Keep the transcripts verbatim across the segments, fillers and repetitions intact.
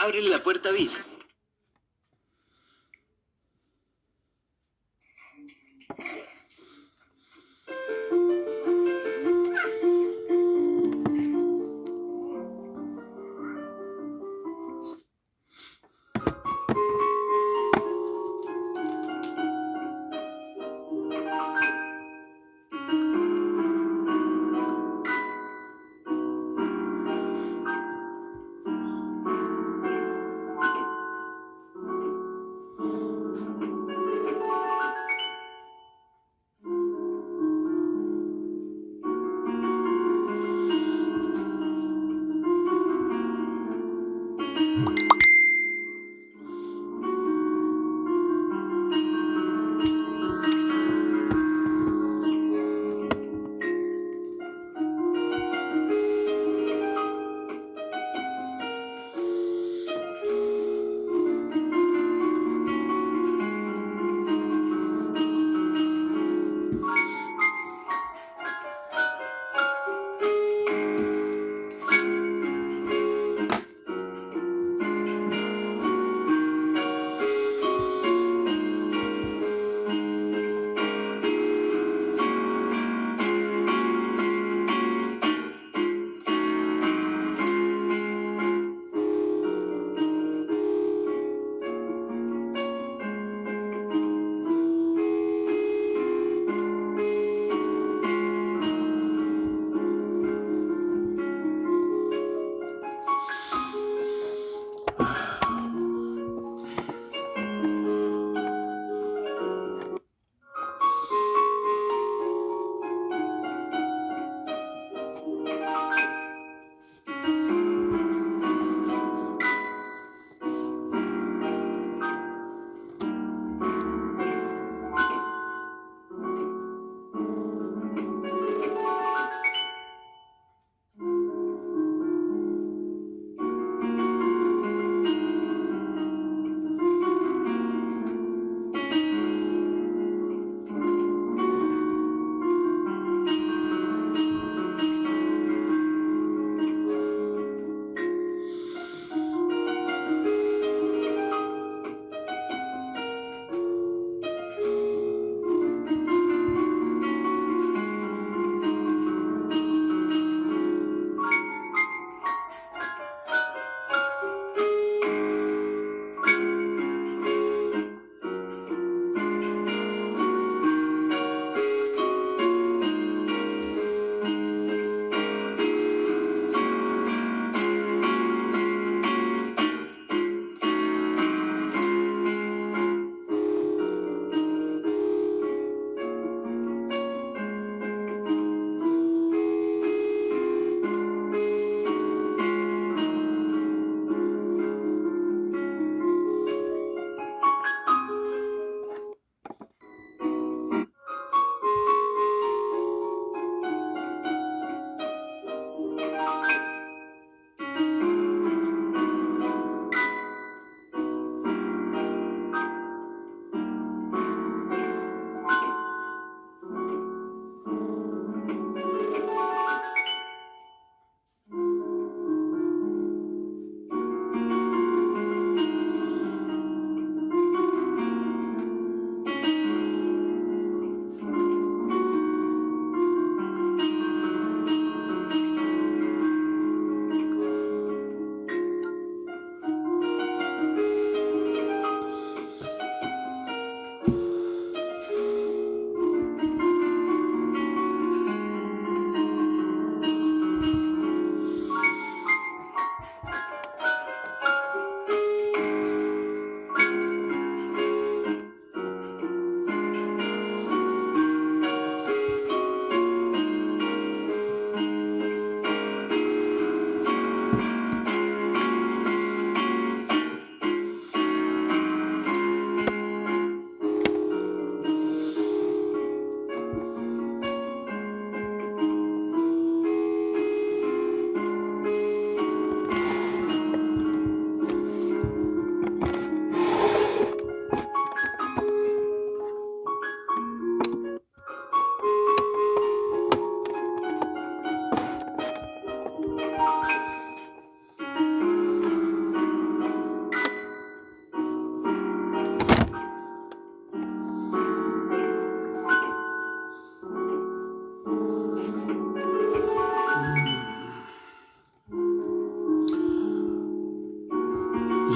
Abre la puerta, vida.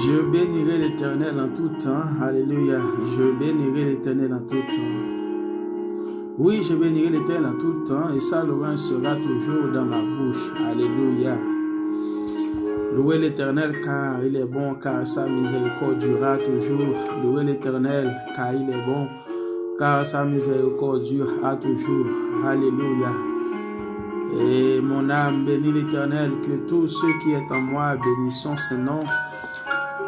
Je bénirai l'Éternel en tout temps. Alléluia. Je bénirai l'Éternel en tout temps. Oui, je bénirai l'Éternel en tout temps, et sa louange sera toujours dans ma bouche. Alléluia. Louez l'Éternel car il est bon, car sa miséricorde durera toujours. Louez l'Éternel car il est bon, car sa miséricorde dure à toujours. Alléluia. Et mon âme bénit l'Éternel, que tout ce qui est en moi bénisse son saint nom.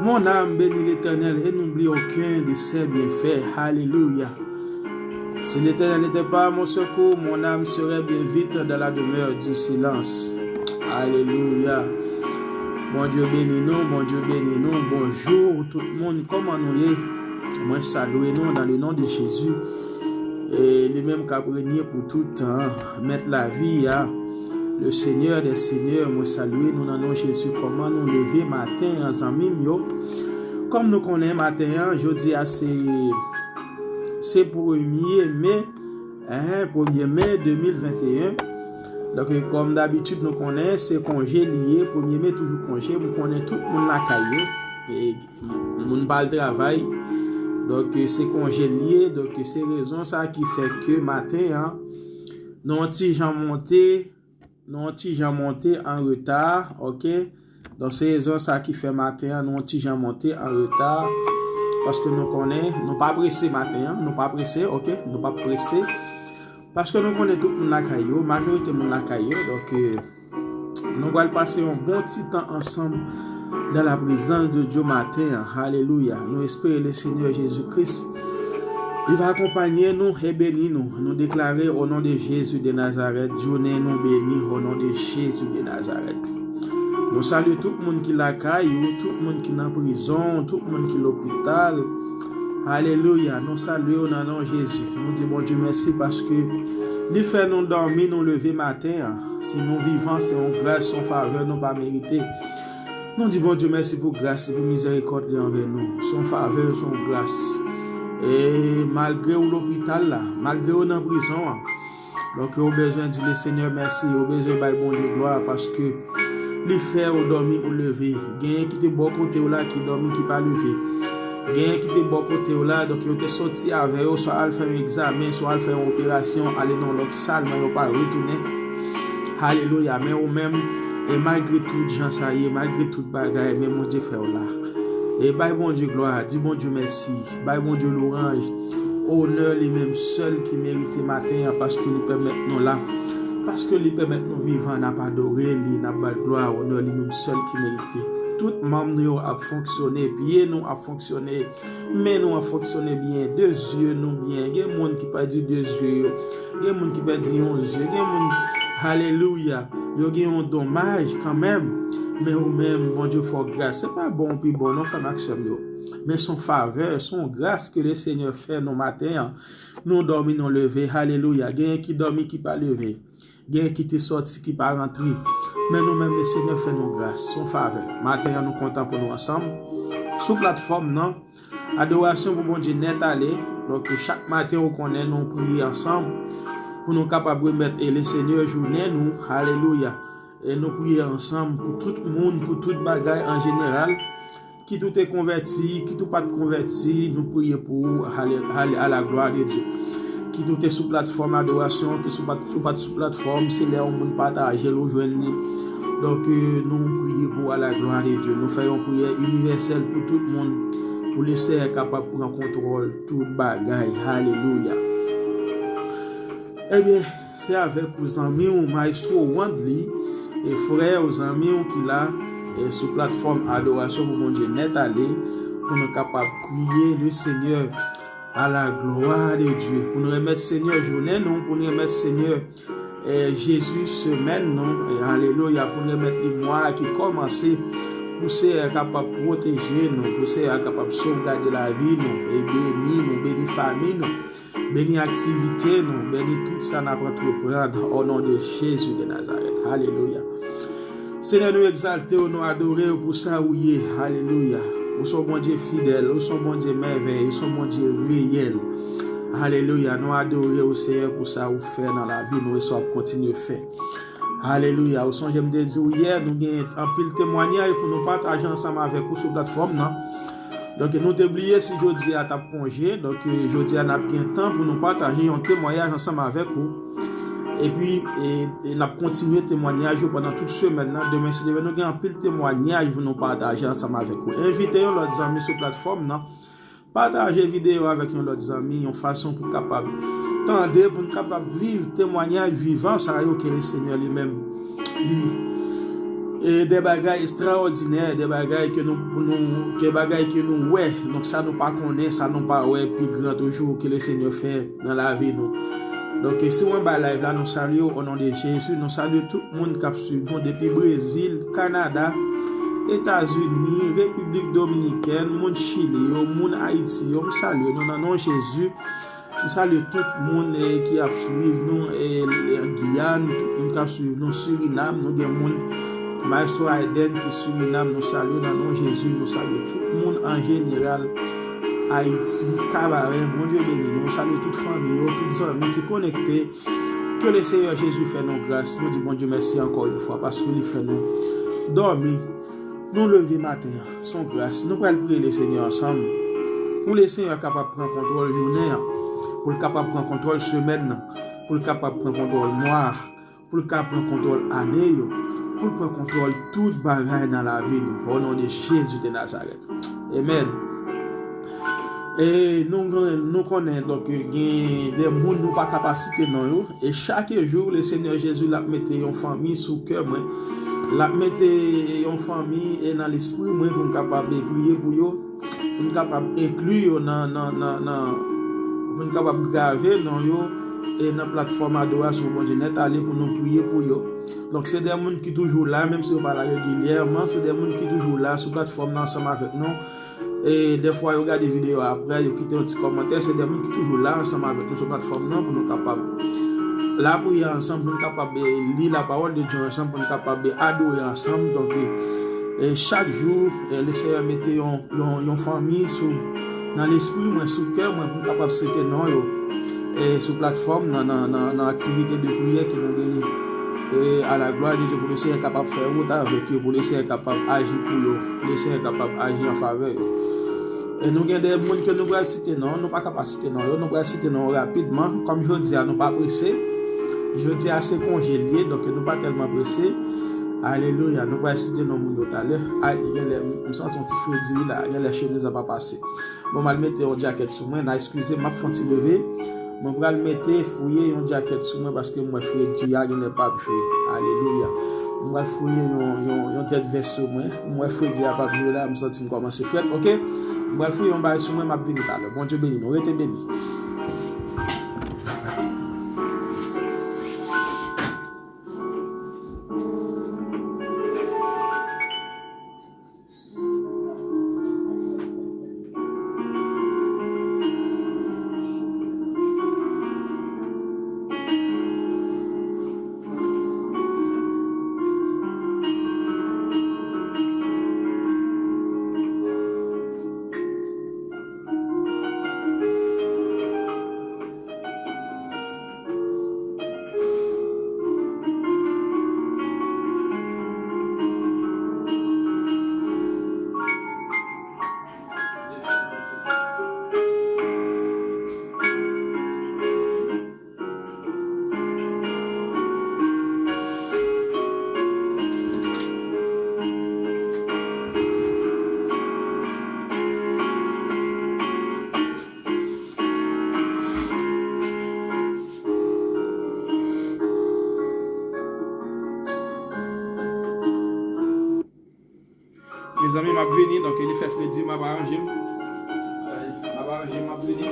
Mon âme bénit l'Éternel et n'oublie aucun de ses bienfaits. Alléluia. Si l'Éternel n'était pas mon secours, mon âme serait bien vite dans la demeure du silence. Alléluia. Bondye beni nou, Bondye beni nou. Bonjou tout moun, kòman nou ye? Mwen salye nou dans le nom de Jésus. E li menm k ap renye pou tout tan, mèt lavi a, le Seigneur des seigneurs, mwen salye nou nan non Jezi. Kòman nou leve maten an, zanmi m yo? Kòm nou konnen maten an, jodi a se, se premye me, hein, premye me de mil venteyen. Donk, kòm dabitid, nou konnen se konje li ye, premye me toujou konje, m konnen tout moun lakay yo. E moun pa al travay. Donk, se konje l ye. Donk, se rezon sa ki fè ke maten an, nou yon ti jan monte, nou yon ti jan monte an reta, oke? Donk, se rezon sa ki fè maten an, nou yon ti jan monte an reta, paske nou konnen, nou pa prese maten an, nou pa prese, oke? Nou pa prese. Paske nou konnen tout moun lakay yo, majorite moun lakay yo, donk, e, nou pral pase yon bon ti tan ansanm dans la présence de Dieu maten an. Alelouya. Nou espere le Seigneur Jésus-Christ, li va akonpanye nou e beni nou. Nou deklare, au nom de Jésus de Nazareth, jounen nou beni, au nom de Jésus de Nazareth. Nou salye tout moun ki lakay yo, tout moun ki nan prizon, tout moun ki lopital. Alelouya, nou salye w nan non Jezi. Nou di Bondye mèsi paske li fè nou dòmi, nou leve maten an. Si nou vivan, se yon gras, se yon favè nou pa merite. Nou di Bondye mèsi pou gras li, pou mizèrikòd li anvè nou. Se yon favè, se yon gras. E malgre w lopital la, malgre w nan prizon an, donk, ou bezwen di le Seigneur mèsi, ou bezwen bay Bondye glwa paske li fè ou dòmi, ou leve. Genyen ki te bò kote w la, ki dòmi, ki pa leve. Genyen ki te bò kote w la, donk yo te soti avè yo, swa al fè yon egzamen, swa al fè yon operasyon, ale nan yon lòt sal, men yo pa retounen. Alelouya. Men ou menm, e malgre tout jan sa ye, malgre tout bagay, men Bondye fè w la. E bay Bondye glwa, di Bondye mèsi, bay Bondye lwanj. Onè li menm sèl ki merite maten an, paske li pèmèt nou la. Paske li pèmèt nou vivan, n ap adore li, n ap ba l glwa, onè li menm sèl ki merite. Tout manm nou yo ap fonksyone, pye nou ap fonksyone, men nou ap fonksyone byen, de zye nou byen. Gen moun ki pèdi de zye yo, gen moun ki pèdi yon zye, gen moun, alelouya, yo gen yon donmaj kanmenm. Men ou menm, Bondye fè w gras. Se pa bon ou pi bon, non, frè m ak sè m yo. Men se yon favè, se yon gras ke le Senyè fè nou maten an. Nou dòmi, nou leve. Alelouya. Genyen ki dòmi, ki pa leve. Genyen ki te sòti, ki pa rantre. Men nou menm, le Senyè fè nou gras. Se yon favè. Maten an, nou kontan pou nou ansanm sou platfòm nan. Adorasyon pou Bondye nèt ale. Donk, chak maten, ou konnen, nou priye ansanm pou nou kapab remèt e le Senyè jounen nou. Alelouya. E nou priye ansanm pou tout moun, pou tout bagay an jeneral. Kit ou te konvèti, kit ou pa t konvèti, nou priye pou ou. Ale, ale, à la gloire de Dieu. Kit ou te sou platfòm adorasyon, kit ou pa t, ou pa t sou platfòm, se lè yon moun pataje l, ou jwenn li. Donk, e, nou priye pou ou à la gloire de Dieu. Nou fè yon priyè inivèsèl pou tout moun, pou le Senyè kapab pran kontwòl tout bagay. Alelouya. Ebyen, se avèk ou zanmi w, Maestro Wandly, e frè ou zanmi w ki la, e sou platfòm adorasyon pou Bondye nèt ale, pou nou kapab priye le Senyè à la gloire de Dieu, pou nou remèt Senyè jounen nou, pou nou remèt Senyè, e, Jezi semèn nou, e, alelouya, pou nou remèt li mwa ki kòmanse, pou Senyè kapab pwoteje nou, pou Senyè kapab sovgade lavi nou, e beni nou, beni fanmi nou. Beni aktivite nou, beni tout sa n ap antreprann, o non de Jezi de Nazarèt. Alelouya. Senyè, nou egzalte w, nou adore w pou sa ou ye. Alelouya. Ou se yon Bondye fidèl, ou se yon Bondye mèvèy, ou se yon Bondye reyèl. Alelouya. Nou adore w, Senyè, pou sa ou fè nan lavi nou e sa w ap kontinye fè. Alelouya. Ou sonje m te di w yè, nou gen anpil temwanyaj pou nou pataje ansanm avèk ou sou platfòm nan. Donk, nou te bliye si jodi a t ap konje. Donk, jodi a n ap gen tan pou nou pataje yon temwayaj ansanm avèk ou. Epi, e, e n ap kontinye temwanyaj yo pandan tout semèn nan. Demen, si Dye vle, nou gen anpil temwanyaj pou nou pataje ansanm avèk ou. Envite yon lòt zanmi sou platfòm nan. Pataje videyo avèk yon lòt zanmi, yon fason pou kapab tande, pou n kapab viv temwanyaj vivan sa yo ke Lesenyè li menm li e de bagay estraòdinè, de bagay ke nou, nou, ke bagay ke nou wè, donk sa nou pa konnen, sa nou pa wè, pi gran toujou ke Lesenyè fè nan lavi nou. Donk, si w anba live la, nou salye w o non de Jezi, nou salye tout moun k ap swiv nou depi Brezil, Kanada, Etazini, Repiblik Dominikèn, moun Chili yo, moun Ayiti yo, m salye nou nan non Jezi. M salye tout moun, eh, ki ap swiv nou, eh, Giyàn, tout moun k ap swiv nou, Sirinam, nou gen moun, Maestro Hayden ki Sirinam, nou salye w nan non Jezi, nou salye tout moun an jeneral, Ayiti, Kabarè, Bondye beni nou, nou salye tout fanmi yo, tout zanmi ki konekte, ke Lesenyè Jezi fè nou gras, nou di Bondye mèsi ankò yon fwa paske li fè nou dòmi, nou leve maten an, s on gras, nou pral priye Lesenyè ansanm, pou Lesenyè kapab pran kontwòl jounen an, pou l kapab pran kontwòl semèn nan, pou l kapab pran kontwòl mwa a, pou l ka pran kontwòl ane yo, pou l pran kontwòl tout bagay nan lavi nou, o non de Jezi de Nazarèt. Amèn. E nou, nou konnen, donk, gen de moun nou pa ka pa site non yo. E chak jou, Lesenyè Jezi, l ap mete yon fanmi sou kè mwen. L ap mete yon fanmi, e nan lespri mwen pou m kapab priye pou yo, pou n kapab enkli yo nan, nan, nan, nan, pou n kapab grave non yo, e nan platfòm adorasyon Bondye nèt ale pou nou priye pou yo. Donk, se de moun ki toujou la, menm si yo pa la regilyèman, se de moun ki toujou la sou platfòm nan ansanm avèk nou. E dèfwa yo gade videyo a apre, yo kite yon ti kòmantè, se de moun ki toujou la ansanm avèk nou sou platfòm nan pou nou kapab lapriyè ansanm, pou nou kapab, eh, li lapawòl de Dye ansanm, pou nou kapab, eh, adore ansanm. Donk, eh, chak jou, eh, Lesenyè mete yon, yon, yon fanmi sou, nan lespri mwen, sou kè mwen, pou m kapab site non yo, eh, sou platfòm nan, nan, nan, nan aktivite de priyè ke nou genyen, eh, à la gloire de Dieu, pou Lesenyè kapab fè wout avèk yo, pou Lesenyè kapab aji pou yo, Lesenyè kapab aji an favè yo. E nou gen de moun ke nou pral site non, nou pa ka pa site non yo, nou pral site non yo rapidman. Kòm jodi a nou pa prese, jodi a se konje l ye, donk nou pa tèlman prese. Alelouya, nou pral site non moun yo talè. Ay, genlè, m santi yon ti fredi wi la, genlè chemiz la pa pase. Bon, m al mete yon djakèt sou mwen, n a eskize m, m ap fè yon ti leve. Mwen pral mete, fouye yon djakèt sou mwen paske m wè fredi a genlè p ap jwe. Alelouya. Mwen pral fouye yon, yon, yon tèt vès sou mwen. Mwen wè fredi a p ap jwe la, m santi m kòmanse frèt, oke? Mwen pral fouye yon bagay sou mwen, m ap vini talè. Bondye beni nou, rete beni. Mezanmi, m ap vini, donk li fè fredi, m ap aranje m. M ap aranje m, m ap vini.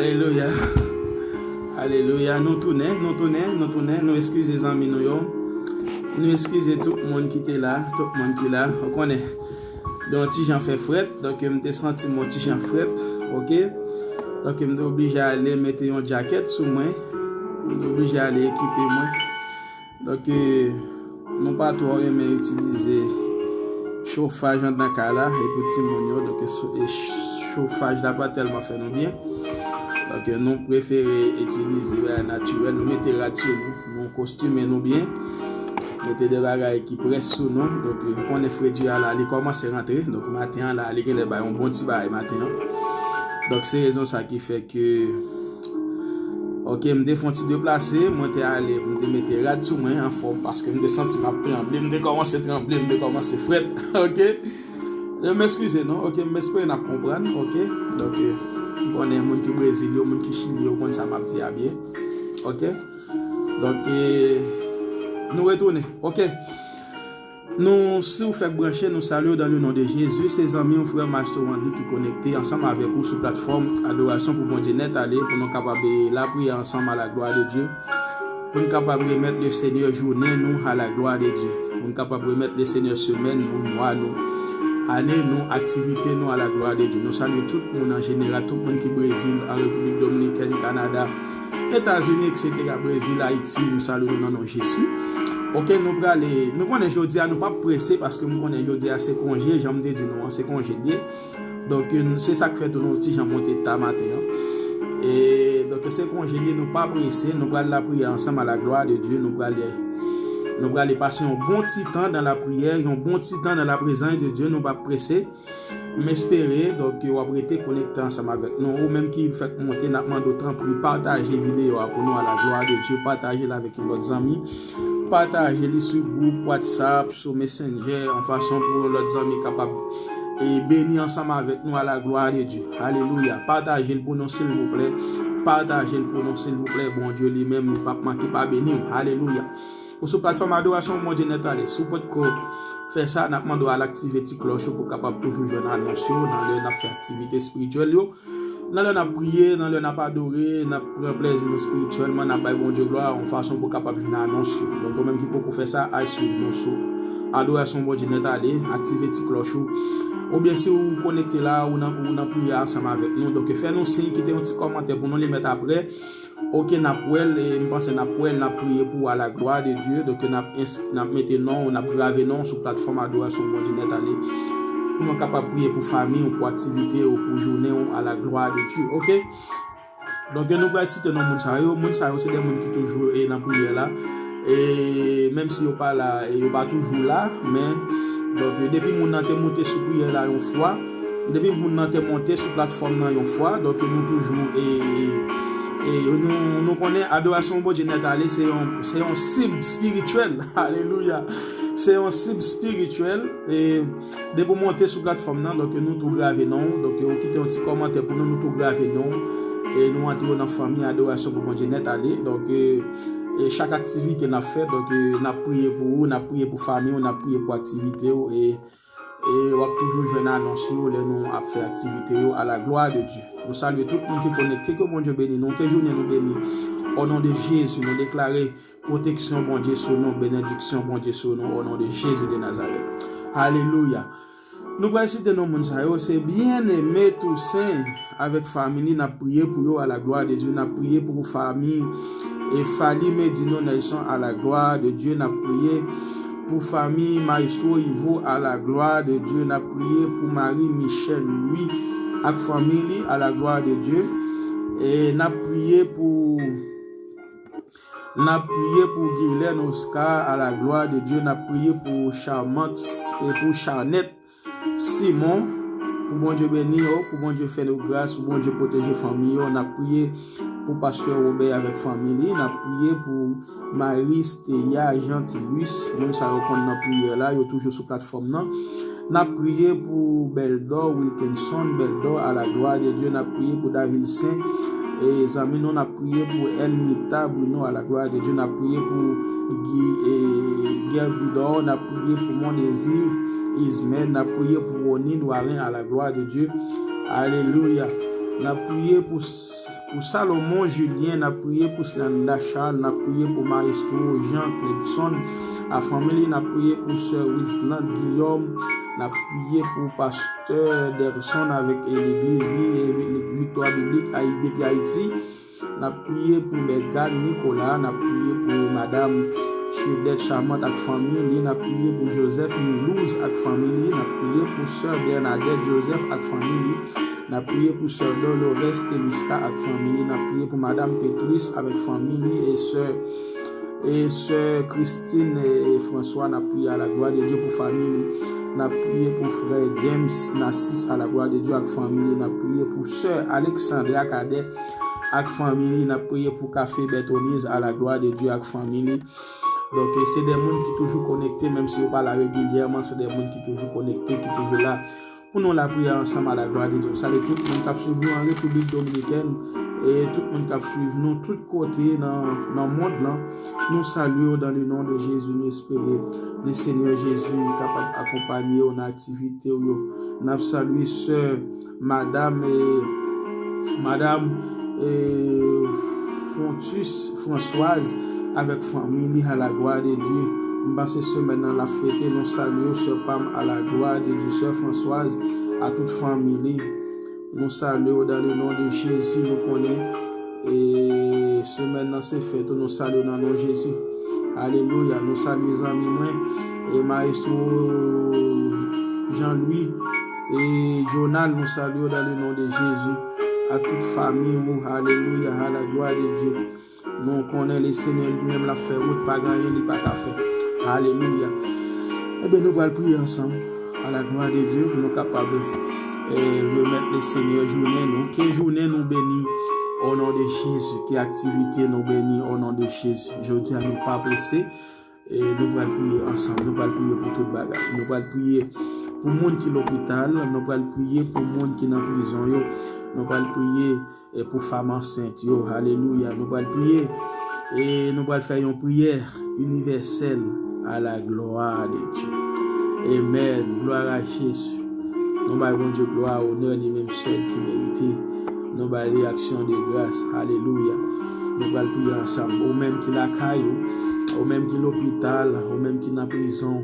Alelouya. Alelouya. Nou tounen, nou tounen, nou tounen. Nou eskize zanmi nou yo. Nou eskize tout moun ki te la, tout moun ki la. Ou konnen, de yon ti jan fè frèt, donk m te santi m yon ti jan frèt, oke? Donk m te oblije ale mete yon djakèt sou mwen. M te oblije ale ekipe mwen. Donk, eh, nou pa twò renmen itilize chofaj anndan kay la, e pou timoun yo, donk, eh, so-, eh, ch-, chofaj la pa tèlman fè nou byen. Donk, eh, nou prefere itilize bagay natirèl, nou mete rad sou nou, nou kostime nou byen, mete de bagay ki près sou nou. Donk, eh, ou konnen fredi a la, li kòmanse rantre. Donk, maten an la, li genlè bay yon bon ti bagay maten an. Donk, se rezon sa ki fè ke, oke, m te fè yon ti deplase, mwen te ale, m te mete rad sou mwen anfòm, paske m te santi m ap tranble, m te kòmanse tranble, m te kòmanse frèt, oke? M eskize non, oke, m espere n ap konprann, oke? Donk, eh, m konnen moun ki Brezil yo, moun ki Chili yo, konn sa m ap di a byen, oke? Donk, eh, nou retounen, oke? Nou, si w fèk branche, nou salye w dans le nom de Jésus. Se zanmi w, frè Maestro Wandy ki konekte ansanm avèk ou sou platfòm Adorasyon pou Bondye Nèt Ale pou nou kapab, eh, lapriyè ansanm à la gloire de Dieu. Pou n kapab remèt le Seigneur jounen nou à la gloire de Dieu. Pou n kapab remèt le Seigneur semèn nou, mwa nou, ane nou, aktivite nou à la gloire de Dieu. Nou salye tout moun an jeneral, tout moun ki Brezil, an Repiblik Dominikèn, Kanada, Etazini, etsetera, Brezil, Ayiti, m salye nou nan non Jezi. Oke, nou prale, nou konnen jodi a nou p ap prese paske m konnen jodi a se konje, jan m te di nou an, se konje l ye. Donk, se sa k fè tou nou ti jan monte ta maten an. E, donk, se konje l ye, nou pa prese, nou pral lapriyè ansanm à la gloire de Dieu, nou prale, nou prale pase yon bon ti tan nan lapriyè, yon bon ti tan nan la présence de Dieu, nou p ap prese. M espere, donk, w ap rete konekte ansanm avèk nou. Ou menm ki fèk monte, n ap mande w tanpri pataje videyo a pou nou à la gloire de Dieu. Pataje l avèk yon lòt zanmi. Pataje li sou gwoup WhatsApp, sou Messenger, yon fason pou yon lòt zanmi kapab, e, beni ansanm avèk nou à la gloire de Dieu. Alelouya. Pataje l pou nou, silvouplè. Pataje l pou nou, silvouplè. Bondye li menm, li p ap manke pa beni w. Alelouya. Ou sou platfòm Adorasyon Bondye Nèt Ale. Si w potko fè sa, n ap mande w al aktive ti klòch ou pou w kapab toujou jwenn anons yo nan lè n ap fè aktivite espirityèl yo, nan lè n ap priye, nan lè n ap adore, n ap pran plèzi nou espirityèlman, n ap bay Bondye glwa, yon fason pou w kapab jwenn anons yo. Donk, ou menm ki poko fè sa, al swiv nou sou Adorasyon Bondye Nèt Ale, aktive ti klòch ou. Oubyen si w konekte la, ou nan, ou nan priyè ansanm avèk nou. Donk, fè nou siy, kite yon ti kòmantè pou nou li mèt apre. Oke, n ap wè l, e m panse n ap wè l, n ap priye pou w à la gloire de Dieu. Donk, n ap ins-, n ap mete non w, n ap grave non w sou platfòm Adorasyon Bondye Nèt Ale. Pou nou kapab priye pou fanmi w, pou aktivite w, pou jounen w à la gloire de Dieu. Oke? Donk, nou pral site non moun sa yo. Moun sa yo, se de moun ki toujou, e, nan priyè la. E menm si yo pa la, e yo pa toujou la, men, donk, depi moun nan te monte sou priyè la yon fwa, depi moun nan te monte sou platfòm nan yon fwa, donk nou toujou, e, e, e nou, nou konnen Adorasyon Bondye Nèt Ale, se yon, se yon sib espirityèl. Alelouya. Se yon sib espirityèl. E depi w monte sou platfòm nan, donk nou tou grave non w. Donk ou kite yon ti kòmantè pou nou, nou tou grave non w. E nou antre w nan fanmi Adorasyon pou Bondye Nèt Ale. Donk, e, e chak aktivite n ap fè, donk, e, n ap priye pou ou, n ap priye pou fanmi w, n ap priye pou aktivite w. E, e w ap toujou jwenn anons yo lè nou ap fè aktivite yo à la gloire de Dieu. Nou salye tout moun ki konekte, ke Bondye beni nou, ke jounen nou beni. O non de Jezi, nou deklare pwoteksyon Bondye sou nou, benediksyon Bondye sou nou, o non de Jezi de Nazarèt. Alelouya. Nou pral site non moun sa yo, se Bien-Aimé Toussaint avèk fanmi li, n ap priye pou yo à la gloire de Dieu, n ap priye pou fanmi e Fally Medino Nelson à la gloire de Dieu, n ap priye pou fanmi Maestro Ivo à la gloire de Dieu, n ap priye pou Marie Michelle Louis ak fanmi li à la gloire de Dieu, e n ap priye pou N ap priye pou Guilaine Oscar à la gloire de Dieu. N ap priye pou Charmant e pou Charnette Simon. Pou Bondye beni yo, pou Bondye fè yo gras, pou Bondye pwoteje fanmi yo. N ap priye pou pastè Robert avèk fanmi li. N ap priye pou Marie Stéa Gentilus. Moun sa yo konn nan priyè la, yo toujou sou platfòm nan. N ap priye pou Beldor Wilkinson, Beldor à la gloire de Dieu. N ap priye pou Davilsen, e zanmi nou. N ap priye pou Elmita Bruno à la gloire de Dieu. N ap priye pou Guy, e, Guergudor. N ap priye pou Mondésir Ismaël. N ap priye pou Rony Doirin à la gloire de Dieu. Alelouya. N ap priye pou s-, Pou Salomon Julien, n ap priye pou Slanda Charles, n ap priye pou Maestro Jean Cledson ak fanmi li, n ap priye pou Sè Wisland Guillaume, n ap priye pou Pastè Derson avèk, e, legliz li, e, Viktwa Biblik Ayi-, depi Ayiti. N ap priye pou Megan Nicolas, n ap priye pou Madam Chudette Charmant ak fanmi li, n ap priye pou Joseph Milouz ak fanmi li, n ap priye pou Sè Bernadette Joseph ak fanmi li, n ap priye pou Sè Dolores Teluska ak fanmi li, n ap priye pou Madam Petrus avèk fanmi li, e Sè, e Sè Christine, e, e François, n ap priye à la gloire de Dieu pou fanmi li, n ap priye pou frè James Narcisse à la gloire de Dieu ak fanmi li, n ap priye pou Sè Alexandra Cadet ak fanmi li, n ap priye pou Kafe Bertoniz à la gloire de Dieu ak fanmi li. Donk, e, se de moun ki toujou konekte, menm si yo pa la regilyèman, se de moun ki toujou konekte, ki toujou la pou nou lapriyè ansanm à la gloire de Dieu. Salye tout moun k ap swiv nou an Repiblik Dominikèn, e tout moun k ap swiv nou tout kote nan, nan mond lan. Nou salye w dans le nom de Jésus, nou espere le Senyè Jezi kapab akonpanye w nan aktivite w yo. N ap salye sè, madam, e, madam, e, Fontus Françoise avèk fanmi li à la gloire de Dieu. M panse semèn nan l ap fete, nou salye w, sè pa m, à la gloire de Dieu, sè Françoise, a tout fanmi li. Nou salye w dans le nom de Jésus, nou konnen, e, semèn nan se fèt ou, nou salye w nan non Jezi. Alelouya, nou salye zanmi mwen, e, Maestro Jean-Louis, e, Jonal, nou salye w dans le nom de Jésus. A tout fanmi ou, alelouya, à la gloire de Dieu. Nou konnen le Senyè li menm l ap fè wout, pa gen anyen li pa ka fè. Alelouya. Ebyen, nou pral priye ansanm. À la gloire de Dieu, pou nou kapab, e, remèt le Senyè jounen nou. Ke jounen nou beni, au nom de Jésus. Ke aktivite nou beni, au nom de Jésus. Jodi a nou pa prese. E nou pral priye ansanm. Nou pral priye pou tout bagay. Nou pral priye pou moun ki lopital. Nou pral priye pou moun ki nan prizon yo. Nou pral priye, e, pou fanm ansent yo. Alelouya. Nou pral priye. E nou pral fè yon priyè inivèsèl à la gloire de Dieu. Amen. Gloire à Jésus. Nou bay Bondye glwa, onè, li menm sèl ki merite. Nou bay li aksyon de gras. Alelouya. Nou pral priye ansanm. Ou menm ki lakay ou, ou menm ki lopital, ou menm ki nan prizon,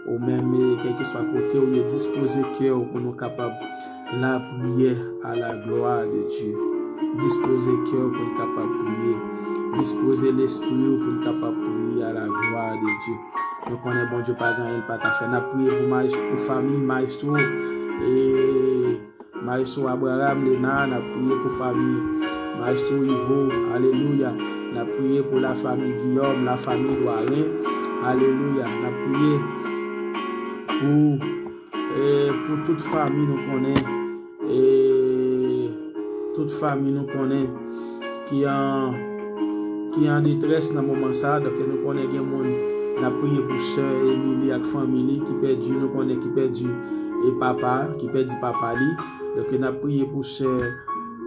ou menm, e, kèlkeswa kote ou ye, dispoze kè w pou nou kapab lapriyè à la gloire de Dieu. Dispoze kè w pou n kapab priye. Dispoze lespri w pou n kapab priye à la gloire de Dieu. Nou konnen Bondye pa gen anyen l pa ka fè. N ap priye pou maes-, pou fanmi maestro, e, maestro Abraham Lénard, n ap priye pou fanmi maestro Ivo, alelouya. N ap priye pou la fanmi Guillaume, la fanmi Doirin, alelouya. N ap priye pou, e, pou tout fanmi nou konnen, e, tout fanmi nou konnen ki an, ki an detrès nan moman sa a. Donk, nou konnen gen moun, n ap priye pou sè Emily ak fanmi li ki pèdi, nou konnen ki pèdi, e, papa, ki pèdi papa li. Donk, n ap priye pou sè,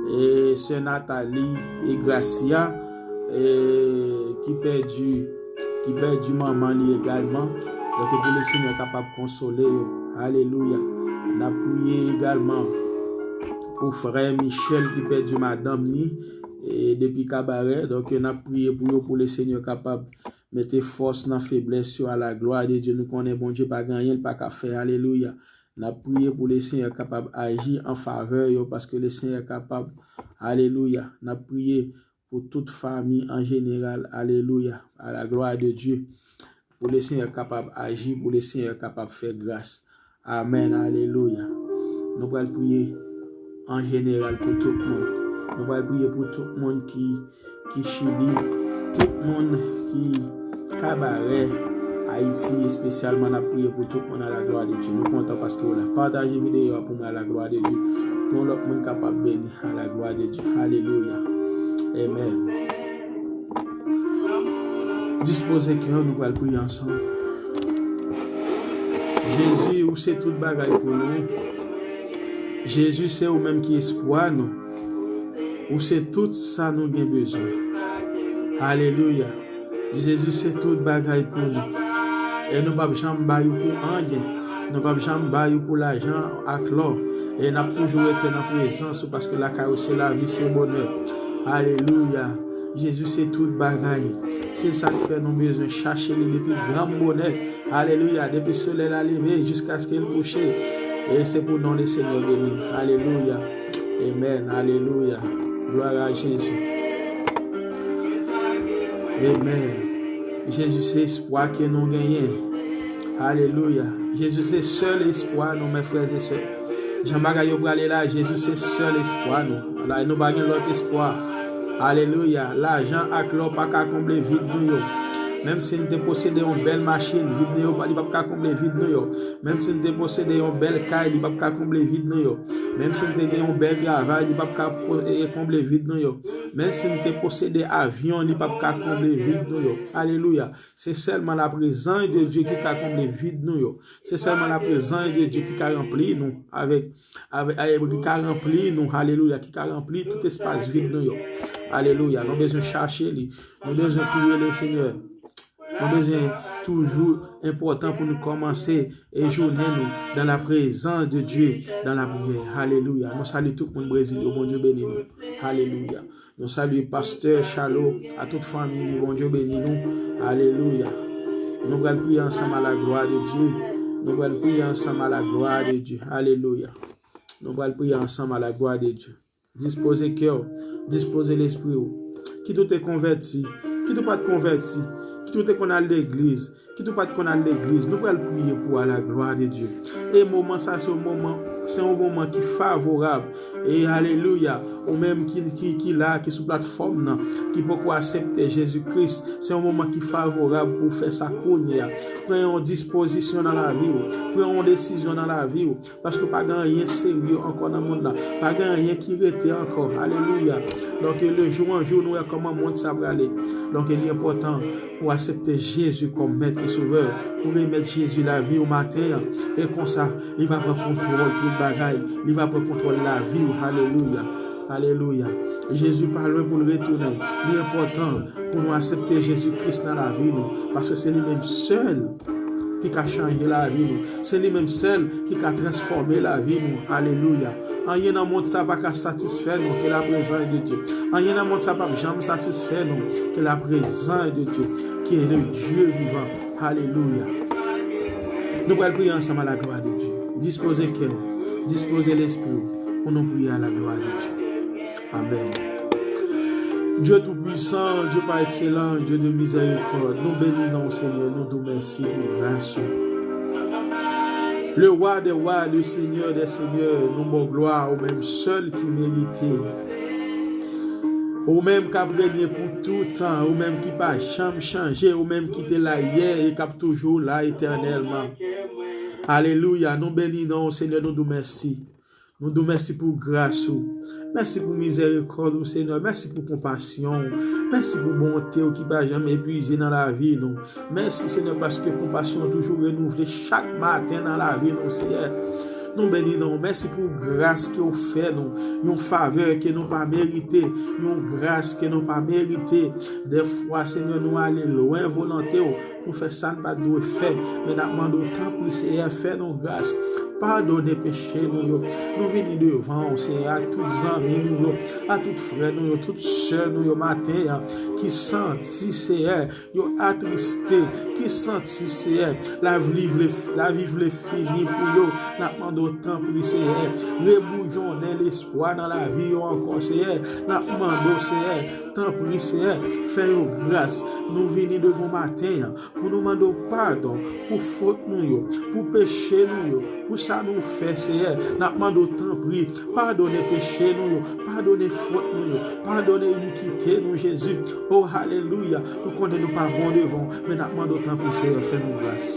e, sè Nathalie e Gracia, e, ki pèdi, ki pèdi manman li egalman. Donk, pou le Senyè kapab konsole yo. Alelouya. N ap priye egalman pou frè Michel ki pèdi madanm ni, e, depi Kabarè. Donk, n ap priye pou yo, pou le Senyè kapab mete fòs nan feblès yo à la gloire de Dieu. Nou konnen Bondye pa gen anyen l pa ka fè. Alelouya. N ap priye pou le Senyè kapab aji an favè yo, paske le Senyè kapab. Alelouya. N ap priye pou tout fanmi an jeneral. Alelouya. À la gloire de Dieu. Pou le Senyè kapab aji, pou le Senyè kapab fè gras. Amèn. Alelouya. Nou pral priye an jeneral pou tout moun. Nou pral priye pou tout moun ki, ki Chili, tout moun ki Kabarè, Ayiti, espesyalman, n ap priye pou tout moun à la gloire de Dieu. Nou kontan paske w la. Pataje videyo a pou mwen à la gloire de Dieu. Pou yon lòt moun kapab beni à la gloire de Dieu. Alelouya. Amen. Dispoze kè w, nou pral priye ansanm. Jezi, ou se tout bagay pou nou. Jezi, se ou menm ki espwa nou. Ou se tout sa nou gen bezwen. Alelouya. Jezi se tout bagay pou nou. E nou p ap janm bay ou pou anyen. Nou p ap janm bay ou pou lajan ak lò. E n ap toujou rete nan prezans ou, paske lakay ou se lavi, se bonè. Alelouya. Jezi se tout bagay. Se sa k fè nou bezwen chache li depi granm bonè. Alelouya. Depi solèy la leve jiskaske l kouche. E se pou non le Senyè beni. Alelouya. Amen. Alelouya. Glwa a Jezi. Amen. Jezi se espwa ke nou genyen. Alelouya. Jezi se sèl espwa nou, mes frères et sœurs. Jan bagay yo prale la, Jezi se sèl espwa nou. La, nou pa gen lòt espwa. Alelouya. Lajan ak lò pa ka konble vid nou yo. Menm si n te posede yon bèl machin, vid nou yo, li p ap ka konble vid nou yo. Menm si n te posede yon bèl kay, li p ap ka konble vid nou yo. Menm si n te gen yon bèl travay, li p ap ka po-, e, e, konble vid nou yo. Menm si n te posede avyon, li p ap ka konble vid nou yo. Alelouya. Se sèlman la prezans de Dye ki ka konble vid nou yo. Se sèlman la prezans de Dye ki ka ranpli nou avèk, avèk, avèk, ki ka ranpli nou, alelouya, ki ka ranpli tout espas vid nou yo. Alelouya. Nou bezwen chache li. Nou bezwen priye le Senyè. Nou bezwen toujou enpòtan pou nou kòmanse e jounen nou dans la présence de Dieu, dans la prière. Alelouya. Nou salye tout moun Brezil yo. Bondye beni nou. Alelouya. Nou salye pastè Chalo, a tout fanmi li, Bondye beni nou. Alelouya. Nou pral priye ansanm à la gloire de Dieu. Nou pral priye ansanm à la gloire de Dieu. Alelouya. Nou pral priye ansanm à la gloire de Dieu. Dispoze kè w, dispoze lespri w. Kit ou te konvèti, kit ou pa t konvèti, kit ou te konn al legliz, kit ou pa t konn al legliz, nou pral priye pou à la gloire de Dieu. E moman sa se yon moman, se yon moman ki favorab. E alelouya, ou menm ki, ki, ki la, ki sou platfòm nan, ki poko aksepte Jezi Kris, se yon moman ki favorab pou w fè sa kounye a. Pran yon dispozisyon nan lavi w, pran yon desizyon nan lavi w. Paske pa gen anyen serye ankò nan mond lan. Pa gen anyen ki rete ankò. Alelouya. Donk, le jou an jou, nou wè kòman mond sa prale. Donk, li enpòtan pou w aksepte Jezi kòm Mèt e Sovè. Pou remèt Jezi lavi w maten an. E konsa, li va pran kontwòl tout bagay. Li va pran kontwòl lavi w. Alelouya. Alelouya. Jezi pa lwen pou l retounen. Li enpòtan pou nou aksepte Jezi Kris nan lavi nou. Paske se li menm sèl ki ka chanje lavi nou. Se li menm sèl ki ka transfòme lavi nou. Alelouya. Anyen nan mond sa pa ka satisfè nou ke la prezans de Dye. Anyen nan mond sa p ap janm satisfè nou ke la prezans de Dye, ke le Dye vivan. Alelouya. Nou pral priye ansanm à la gloire de Dieu. Dispoze kè w, dispoze lespri w pou nou priye à la gloire de Dieu. Amen. Dieu tout-puissant, Dieu par excellence, Dieu de miséricorde, nou beni non w, Senyè, nou di w mèsi pou gras ou. Le roi des rois, le seigneur des seigneurs, nou ba w glwa, ou menm sèl ki merite. Ou menm k ap renye pou tout tan, ou menm ki pa janm chanje, ou menm ki te la yè e k ap toujou la etènèlman. Alelouya, nou beni non w, Senyè, nou di w mèsi. Nou di w mèsi pou gras ou. Mèsi pou mizèrikòd ou, Senyè. Mèsi pou konpasyon ou. Mèsi pou bonte ou ki pa janm epuize nan lavi nou. Mèsi, Senyè, paske konpasyon ou toujou renouvle chak maten nan lavi nou, Senyè. Nou beni non w. Mèsi pou gras ke w fè nou. Yon favè ke nou pa merite. Yon gras ke nou pa merite. Dèfwa, Senyè, nou ale lwen volonte w. Nou fè sa n pa t dwe fè, men n ap mande w, tanpri, Seyè, fè nou gras. Padone peche nou yo. Nou vini devan w, Seyè, ak tout zanmi nou yo, ak tout frè nou yo, tout sè nou yo maten an, ki santi, Seyè, yo atriste, ki santi, Seyè, lavi vle, lavi vle fini pou yo. N ap mande w, tanpri, Seyè, reboujonnen lespwa nan lavi yo ankò, Seyè. N ap mande w, Seyè, tanpri, Seyè, fè yo gras. Nou vini devan w maten an, pou nou mande w padon pou fot nou yo, pou peche nou yo, pou sa nou fè, Seyè. N ap mande w, tanpri, padone peche nou yo, padone fot nou yo, padone inikite nou, Jezi. O, alelouya! Nou konnen nou pa bon devan w, men n ap mande w, tanpri, Seyè, fè nou gras.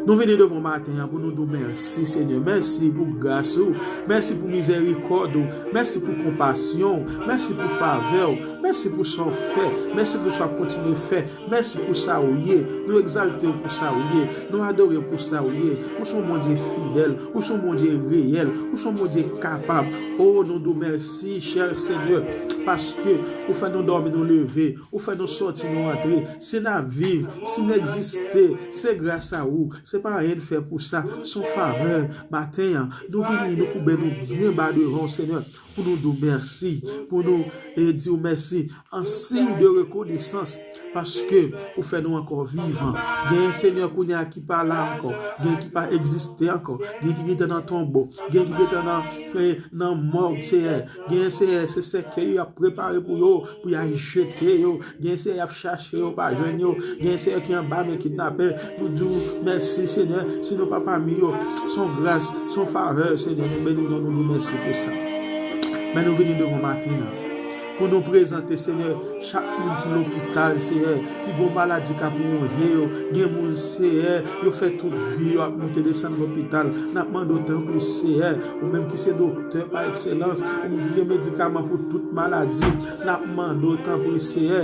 Nou vini devan w maten an pou nou di w mèsi, Senyè. Mèsi pou gras ou. Mèsi pou mizèrikòd ou. Mèsi pou konpasyon w. Mèsi pou favè w. Mèsi pou sa w fè. Mèsi pou sa w ap kontinye fè. Mèsi pou sa ou ye. Nou egzalte w pou sa ou ye. Nou adore w pou sa ou ye. Ou se yon Bondye fidèl. Ou se yon Bondye reyèl. Ou se yon Bondye kapab. O, nou di w mèsi, chè Senyè, paske ou fè nou dòmi, nou leve. Ou fè nou sòti, nou antre. Si n ap viv, si n egziste, se gras a ou. Se pa anyen n fè pou sa. Se yon favè. Maten an, nou vini, nou koube nou byen ba devan w, Senyè. Pou nou di w mèsi, pou nou e, di w mèsi an siy de rekonesans, paske ou fè nou ankò vivan. Genyen, Senyè, kounye a ki pa la ankò, genyen ki pa egziste ankò, genyen ki gentan nan tonbo, genyen ki gentan nan, e, nan mòg, Senyè. Genyen, Senyè, se sèkèy y ap prepare pou yo, pou y al jete yo. Genyen, Senyè, y ap chache yo, pa jwenn yo. Genyen, Senyè, ki anba men kidnapè. Nou di w mèsi, Senyè. Si nou pa pami yo, se yon gras, se yon favè, Senyè. Nou beni non, nou di w mèsi pou sa. Men nou vini devan w maten an pou nou prezante, Senyè, chak moun ki lopital, Senyè, ki gon maladi k ap wonje yo. Gen moun, Senyè, yo fè tout vi yo ap monte desann lopital. N ap mande w tanpri, Senyè, ou menm ki se doktè pa ekselans, ou menm ki gen medikaman pou tout maladi. N ap mande w tanpri, Senyè,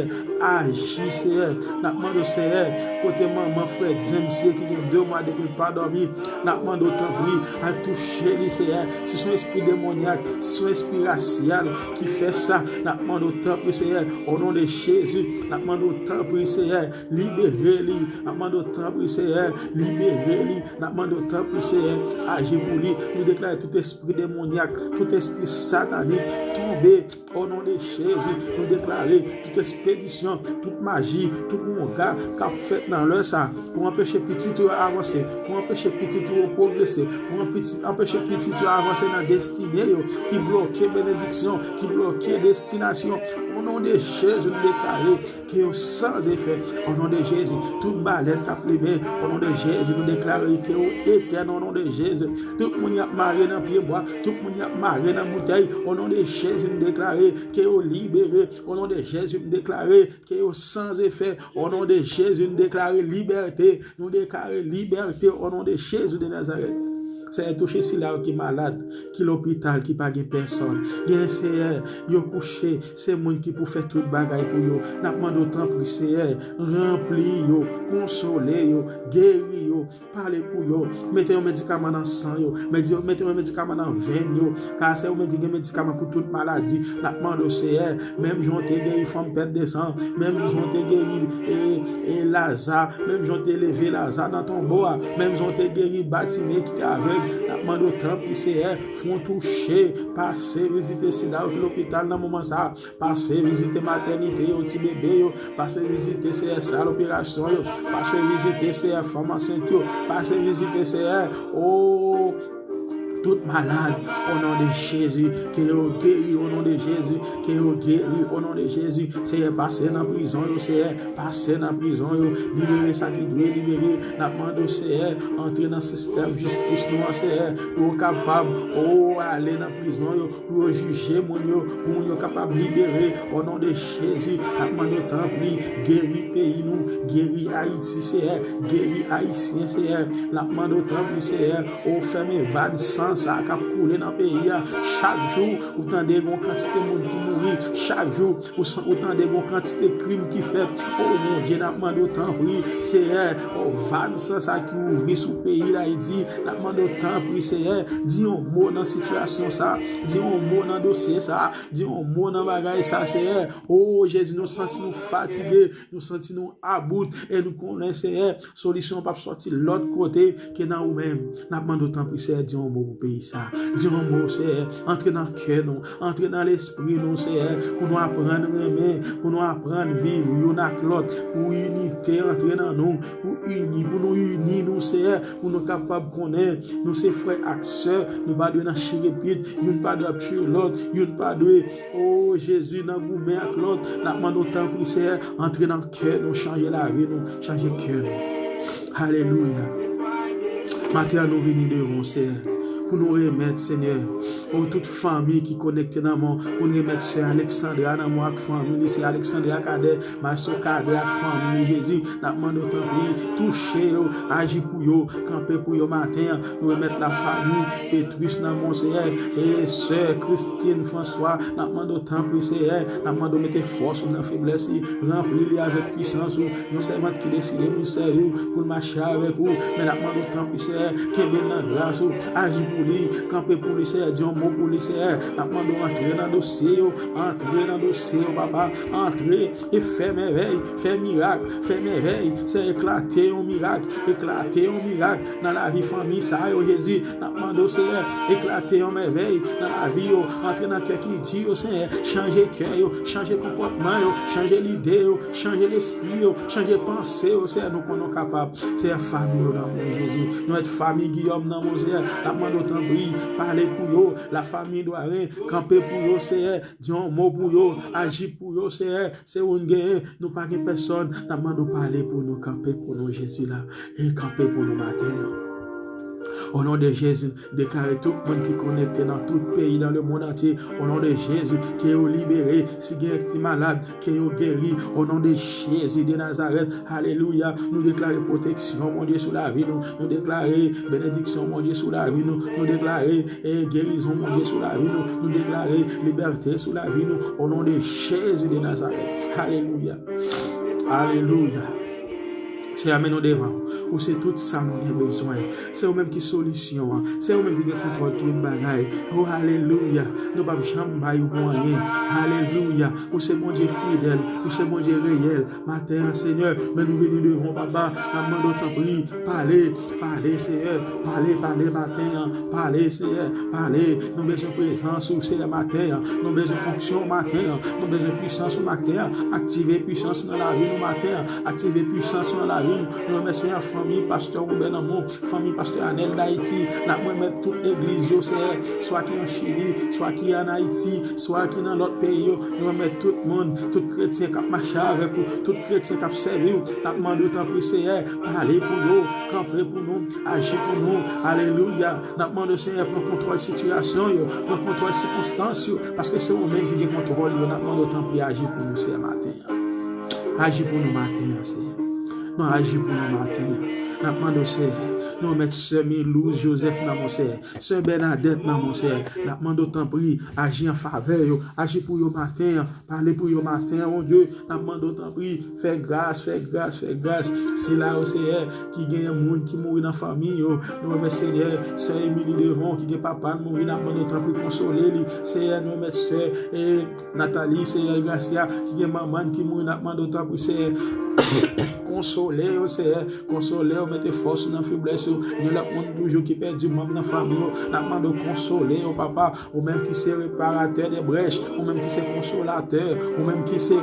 aji, Senyè. N ap mande w, Senyè, kote manman frè James ye ki gen de mwa depi l pa dòmi. N ap mande w tanpri, al touche li, Senyè. Si se yon espri demonyak, si se yon espri rasyal ki fè sa, n ap mande w tanpri, Senyè, o non de Jezi. N ap mande w tanpri, Senyè, libere li. N ap mande w tanpri, Senyè, libere li. N ap mande w tanpri, Senyè, aji pou li. Nou deklare tout espri demonyak, tout espri satanik tonbe. O non de Jezi, nou deklare tout espedisyon, tout maji, tout wonga k ap fèt nan lè sa a pou anpeche pitit yo avanse, pou anpeche pitit yo pwogrese, pou anpeche pitit yo avanse nan destine yo, ki bloke benediksyon, ki bloke destinasyon. O non de Jezi, nou deklare ke yo san efè. O non de Jezi, tout balèn k ap limen, o non de Jezi, nou deklare ke yo etèn, o non de Jezi. Tout moun y ap mare nan pyebwa, tout moun y ap mare nan boutèy, o non de Jezi, nou deklare ke yo libere. O non de Jezi, nou deklare ke yo san efè. O non de Jezi, nou deklare libète. Nou deklare libète o non de Jezi de Nazarèt. Senyè, touche sila yo ki malad, ki lopital, ki pa gen pèsòn. Gen, Senyè, yo kouche, se moun ki pou fè tout bagay pou yo. N ap mande w tanpri, Senyè, ranpli yo, konsole yo, geri yo, pale pou yo, mete yon medikaman nan san yo, mete yon medikaman nan venn yo, ka se ou menm ki gen medikaman pou tout maladi. N ap mande w, Senyè, menm jan w te geri fanm pèt de san, menm jan w te geri e, e Laza, menm jan w te leve Laza nan tonbo a, menm jan w te geri Batime ki te avèg, n ap mande w tanpri, Senyè, fè yon touche, pase vizite sila yo ki lopital nan moman sa a, pase vizite matènite yo, ti bebe yo, pase vizite, Senyè, sal operasyon yo, pase vizite, Senyè, fanm ansent yo, pase vizite, Senyè, o tout malad, o non de Jezi, ke yo geri, o non de Jezi, ke yo geri, o non de Jezi. Senyè, pase nan prizon yo, Senyè, pase nan prizon yo, libere sa ki dwe libere. N ap mande w, Senyè, antre nan sistèm jistis nou an, Senyè, pou yo kapab, o, ale nan prizon yo, pou yo jije moun yo, pou moun yo kapab libere. O non de Jezi, n ap mande w tanpri, geri peyi nou, geri Ayiti, Senyè, geri Ayisyen, Senyè. N ap mande w tanpri, Senyè, o fèmen vàn san sa k ap koule nan peyi a. Chak jou, ou tande gon kantite moun ki mouri. Chak jou, ou, san, ou tande gon kantite krim ki fèt. O Bondye, n ap mande w tanpri, Senyè, o vàn san sa ki ouvri sou peyi Dayiti. N ap mande w tanpri, Senyè, di yon mo nan sitiyasyon sa. Di yon mo nan dosye sa. Di yon mo nan bagay sa, Senyè. O Jezi, nou santi nou fatige, nou santi nou about, e nou konnen, Senyè, solisyon p ap sòti lòt kote ke nan ou menm. N ap mande w tanpri, Senyè, di yon mo pou peyi sa. Di yon mo, Senyè, antre nan kè nou, antre nan lespri nou, Senyè, pou nou aprann renmen, pou nou aprann viv youn ak lòt, pou inite antre nan nou, pou ini, pou nou ini nou, Senyè, pou nou kapab konnen nou se frè ak sè, nou pa dwe nan chirepit, youn pa dwe ap tiye lòt, youn pa dwe, o Jezi, nan goumen ak lòt. N ap mande w tanpri, Senyè, antre nan kè nou, chanje lavi nou, chanje kè nou. Alelouya. Maten an, nou vini devan w, Senyè, pou nou remèt, Senyè, o tout fanmi ki konekte nan men w, pou n remèt sè Alexandra nan men w ak fanmi li, sè Alexandra Cadet, Maestro Cadet ak fanmi li, Jezi, n ap mande w tanpri, touche yo, aji pou yo, kanpe pou yo maten an. Nou remèt lafanmi Petrus nan men w, Senyè, e sè Christine François, n ap mande w tanpri, Senyè, n ap mande w mete fòs ou nan feblès li, ranpli li avèk pisans ou, yon sèvant ki deside pou l sèvi w, pou l mache avèk ou, men n ap mande w tanpri, Senyè, kenbe l nan gras ou, aji pou pou li, kanpe pou li, Seyè, di yon mo pou li, Seyè. N ap mande w antre nan dosye yo, antre nan dosye yo, papa, antre e fè mèvèy, fè mirak, fè mèvèy, Seyè, eklate yon mirak, eklate yon mirak nan lavi fanmi sa yo, Jezi. N ap mande w, Seyè, eklate yon mèvèy nan lavi yo, antre nan kè ki di yo, Seyè, chanje kè yo, chanje konpòtman yo, chanje lide yo, chanje lespri yo, chanje panse yo, Seyè, nou konnen w kapab. Seyè, fanmi yo nan men w, Jezi. Nou mèt fanmi Giyòm nan men w, Seyè. N ap mande w, tanpri, pale pou yo. Lafanmi Dwaren, kanpe pou yo, Seyè. Di yon mo pou yo, aji pou yo, Seyè. Se ou n genyen, nou pa gen pèsòn. N ap mande w pale pou nou, kanpe pou nou, Jezi la. E kanpe pou nou maten an. O non de Jezi, deklare tout moun ki konekte nan tout peyi, dans le monde entier. O non de Jezi, ke yo libere. Si gen ki malad, ke yo geri. O non de Jezi de Nazarèt. Alelouya. Nou deklare pwoteksyon, Bondye, sou lavi nou. Nou deklare benediksyon, Bondye, sou lavi nou. Nou deklare, eh, gerizon, Bondye, sou lavi nou. Nou deklare libète sou lavi nou. O non de Jezi de Nazarèt. Alelouya. Alelouya. Seyè, men nou devan w. Ou se tout sa nou gen bezwen. Se ou menm ki solisyon an. Se ou menm ki gen kontwòl tout bagay. O, alelouya. Nou p ap janm bay ou pou anyen. Alelouya. Ou se Bondye fidèl. Ou se Bondye reyèl. Maten an, Senyè, men nou vini devan w, papa. N ap mande w, tanpri, pale, pale, Seyè. Pale, pale maten an. Pale, Seyè. Pale. Nou bezwen prezans ou, Seyè, maten an. Nou bezwen onksyon maten an. Nou bezwen pwisans ou maten an. Aktive pwisans ou nan lavi nou maten an. Aktive pwisans ou nan lavi nou. Nou remèsye fanmi pastè Wouben Lanmou, fanmi pastè Anèl Dayiti. N ap remèt tout legliz yo, Seyè, swa ki an Chili, swa ki an Ayiti, swa ki nan lòt peyi yo. Nou remèt tout moun, tout kretyen k ap mache avèk ou, tout kretyen k ap sèvi w. N ap mande w, tanpri, Seyè, pale pou yo, kanpe pou nou, aji pou nou. Alelouya. N ap mande w, Seyè, pran kontwòl sitiyasyon yo, pran kontwòl sikonstans yo, paske se ou menm ki gen kontwòl yo. N ap mande w, tanpri, aji pou nou, Seyè, maten an. Aji pou nou maten an, Seyè. Non, aji pou nou maten an. N ap mande w, Seyè. Nou remèt sè Milouz Joseph nan men w, Seyè. Sè Bènadèt nan men w, Seyè. N ap mande w, tanpri, aji an favè yo. Aji pou yo maten an. Pale pou yo maten an, Bondye. N ap mande w, tanpri, fè gras, fè gras, fè gras. Sila yo, Seyè, ki genyen moun ki mouri nan fanmi yo. Nou remèt, Seyè, sè Emily Devon, ki gen papa l mouri, n ap mande w, tanpri, konsole li. Seyè, nou remèt sè, eh, Nathalie, Seyè, Gracia, ki gen manman n ki mouri, n ap mande w, tanpri, Seyè, konsole yo, Seyè, konsole yo, mete fòs ou nan feblès yo. Gen lòt moun toujou ki pèdi manm nan fanmi yo, n ap mande w, konsole yo, papa. Ou menm ki se reparatè de brèch, ou menm ki se konsolatè, ou menm ki se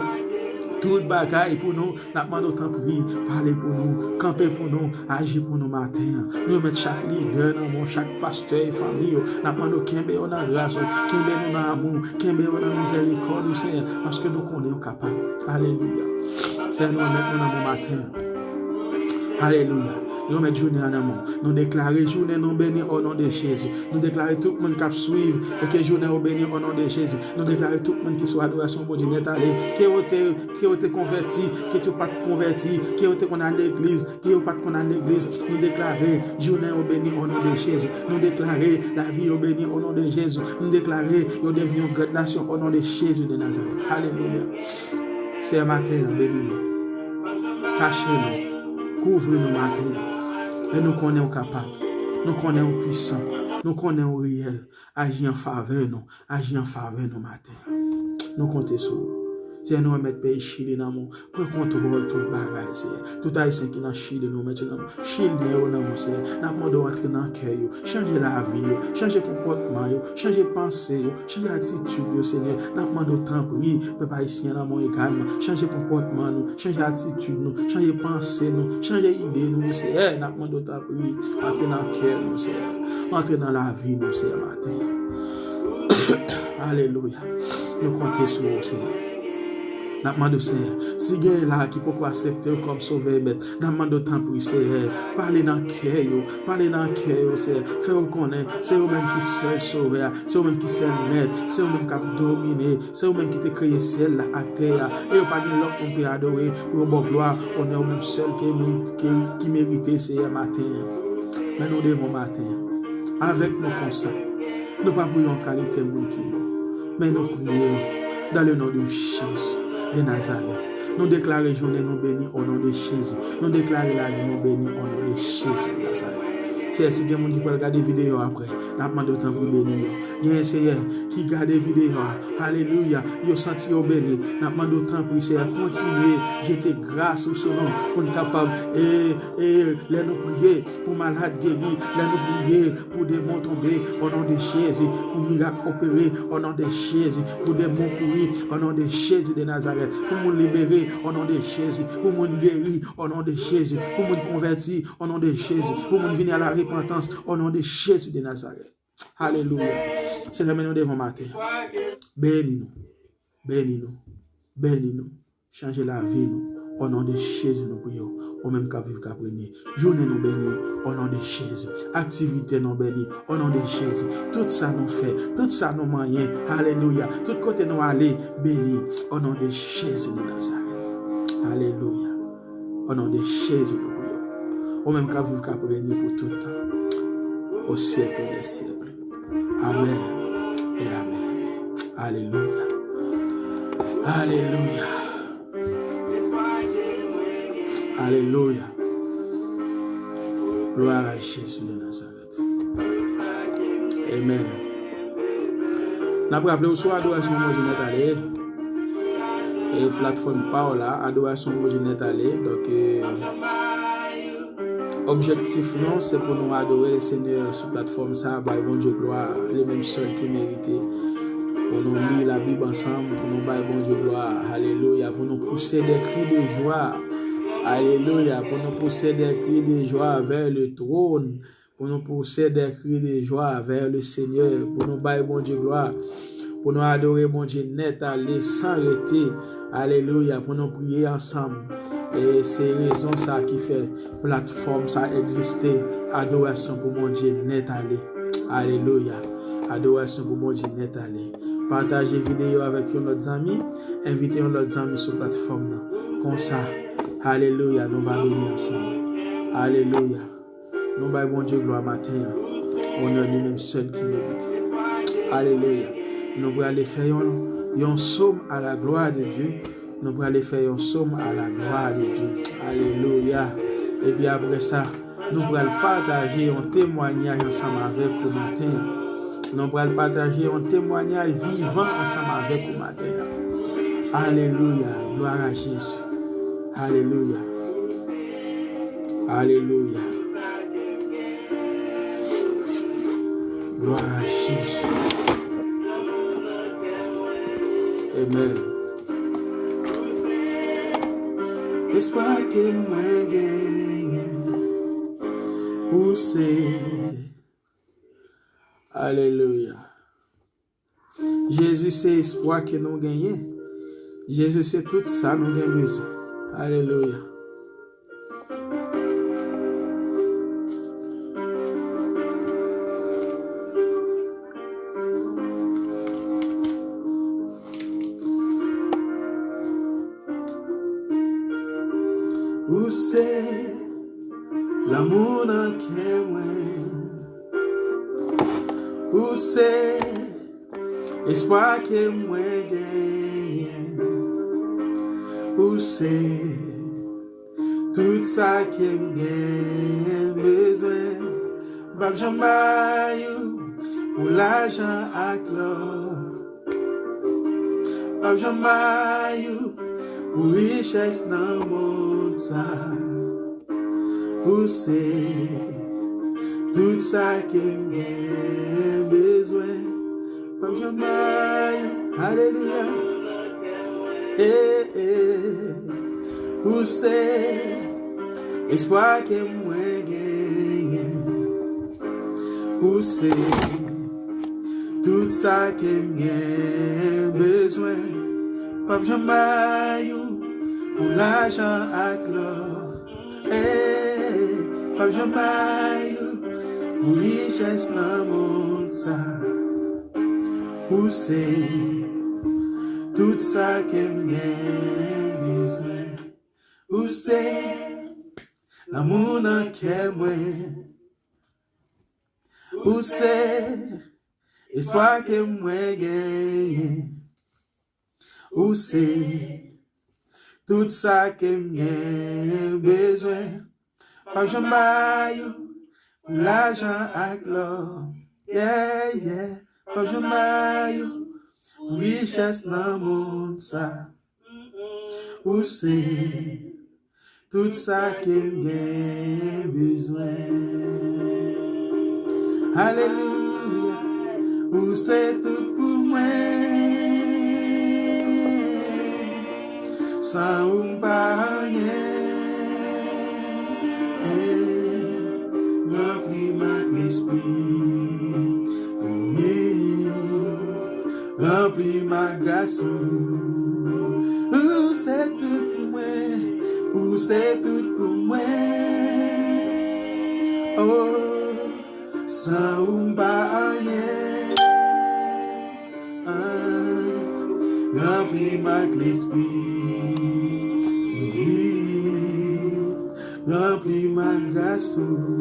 tout bagay pou nou, n ap mande w, tanpri, pale pou nou, kanpe pou nou, aji pou nou maten an. Nou remèt chak lidè nan men w, chak pastè e fanmi yo. N ap mande w, kenbe yo nan gras ou, kenbe nou nan amou, kenbe yo nan mizèrikòd ou, Seyè, paske nou konnen w kapab. Alelouya. Seyè, nou remèt nou nan men w maten an. Alelouya. Nou remèt jounen an nan men w. Nou deklare jounen nou beni o non de Jezi. Nou deklare tout moun k ap swiv e ke jounen yo beni o non de Jezi. Nou deklare tout moun ki sou adorasyon Bondye nèt ale, ke yo te, ke yo te konvèti, ke yo pa t konvèti, ke yo te konn al legliz, ke yo pa t konn al legliz. Nou deklare jounen yo beni o non de Jezi. Nou deklare lavi yo beni o non de Jezi. Nou deklare yo devni yon gran nasyon o non de Jezi de Nazarèt. Alelouya. Seyè, maten an, beni nou. Kache nou. Kouvri nou maten an. E nou konnen w kapab. Nou konnen w pwisan. Nou konnen w reyèl. Aji an favè nou. Aji an favè nou maten an. Nou konte sou ou. Seyè, nou remèt peyi Chili nan men w. Pran kontwòl tout bagay, Seyè. Tout Ayisyen ki nan Chili, nou remèt yo nan men w. Chilyen yo nan men w, Seyè. N ap mande w antre nan kè yo. Chanje lavi yo. Chanje konpòtman yo. Chanje panse yo. Chanje atitid yo, Senyè. N ap mande w, tanpri, pèp ayisyen nan men w egalman. Chanje konpòtman nou. Chanje atitid nou. Chanje panse nou. Chanje ide nou, Seyè. N ap mande w, tanpri, antre nan kè nou, Seyè. Antre nan lavi nou, Seyè, maten an. Alelouya. Nou konte sou ou, Seyè. N ap mande w, Seyè, si genyen la ki poko aksepte w kòm Sovè e Mèt, n ap mande w, tanpri, Seyè, pale nan kè yo, pale nan kè yo, Seyè. Fè yo konnen se ou menm ki sèl Sovè a, se ou menm ki sèl Mèt, se ou menm k ap domine, se ou menm ki te kreye syèl la ak tè a. E yo pa gen lòt moun pou yo adore, pou yo ba w glwa, onè, ou menm sèl ki, ki, ki merite, Seyè, maten an. Men nou devan w maten an. Avèk nou konsa. Nou pa priye yon kalite moun ki bon. Men nou priye w dans le nom de Jésus de Nazareth. Nou deklare jounen nou beni o non de Jezi. Nou deklare lavi nou beni o non de Jezi de Nazareth. Seyè, si gen moun ki pral gade videyo a apre, n ap mande w tanpri beni yo. Genyen, Seyè, ki gade videyo a, alelouya, yo santi yo beni. N ap mande w tanpri, Seyè, kontinye jete gras ou sou nou pou n kapab, e, e, lè nou priye pou malad geri, lè nou priye pou demon tonbe, o non de Jezi, pou mirak opere, o non de Jezi, pou demon kouri, o non de Jezi de Nazarèt, pou moun libere, o non de Jezi, pou moun geri, o non de Jezi, pou moun konvèti, o non de Jezi, pou moun vini a la repantans, o non de Jezi de Nazarèt. Alelouya. Seyè, men nou devan maten. Beni nou. Beni nou. Beni nou. Chanje lavi nou. O non de Jezi nou priye w. Ou menm k ap viv, k ap renye. Jounen nou beni. O non de Jezi. Aktivite nou beni. O non de Jezi. Tout sa nou fè. Tout sa nou manyen. Alelouya. Tout kote nou ale. Beni. O non de Jezi de Nazarèt. Alelouya. O non de Jezi nou priye w. Ou menm k ap viv, k ap renye pou tout tan. Au siècle des siècles. Amèn e amèn. Alelouya. Alelouya. Alelouya. Glwa a Jezi de Nazarèt. Amèn. N ap raple w sou Adorasyon Moji Nèt Ale, e platfòm pa w la, Adorasyon Moji Nèt Ale. Donk, e, objektif nou, se pou nou adore le Senyè sou platfòm sa, bay Bondye glwa, li menm sèl ki merite. Pou nou li Labib ansanm, pou nou bay Bondye glwa, alelouya, pou nou pouse de kri de jwa, alelouya, pou nou pouse de kri de jwa vers le trône, pou nou pouse de kri de jwa vers le Senyè, pou nou bay Bondye glwa, pou nou adore Bondye nèt ale san rete. Alelouya, pou nou priye ansanm. E se rezon sa ki fè platfòm sa egziste, Adorasyon pou Bondye nèt ale. Alelouya. Adorasyon pou Bondye nèt ale. Pataje videyo avèk yon lòt zanmi, envite yon lòt zanmi sou platfòm nan. Konsa, alelouya, nou va beni ansanm. Alelouya. Nou bay Bondye glwa maten an. Onè li menm sèl ki merite. Alelouya. Nou prale fè yon, yon sòm à la gloire de Dieu. Nou prale fè yon sòm à la gloire de Dieu. Alelouya. Epi apre sa, nou pral pataje yon temwayaj ansanm avèk ou maten an. Nou pral pataje yon temwayaj vivan ansanm avèk ou maten an. Alelouya. Glwa a Jezi. Alelouya. Alelouya. Glwa a Jezi. Amèn. Espwa ke mwen genyen, ou se. Alelouya. Jezi se espwa ke nou genyen. Jezi se tout sa nou gen bezwen. Alelouya. Ou se lanmou nan kè mwen. Ou se espwa ke mwen genyen. Ou se tout sa ke m gen bezwen. M p ap janm bay ou pou lajan ak lò. M p ap janm bay ou pou richès nan mond sa. Ou se tout sa ke m gen bezwen. M p ap janm bay ou. Alelouya. Eh, eh. Ou se espwa ke mwen genyen. Ou se tout sa ke m gen bezwen. M p ap janm bay ou pou lajan ak lò. Ey, m p ap janm bay ou pou richès nan mond sa. Ou se tout sa ke m gen bezwen. Ou se lanmou nan kè mwen. Ou se espwa ke mwen genyen. Ou se tout sa ke m gen bezwen. M p ap janm bay ou pou lajan ak lò. Yeah, yeah. P ap janm ba yo pou richès nan mond sa. Ou se tout sa ke m gen bezwen. Alelouya, ou se tout pou mwen. San ou m pa anyen. Ranpli m ak lespri. Ranpli m ak gras ou. Ou se tout pou mwen. Ou se tout pou mwen. Oh, san ou m pa anyen. Ah, ranpli m ak lespri. Ranpli m ak gras ou.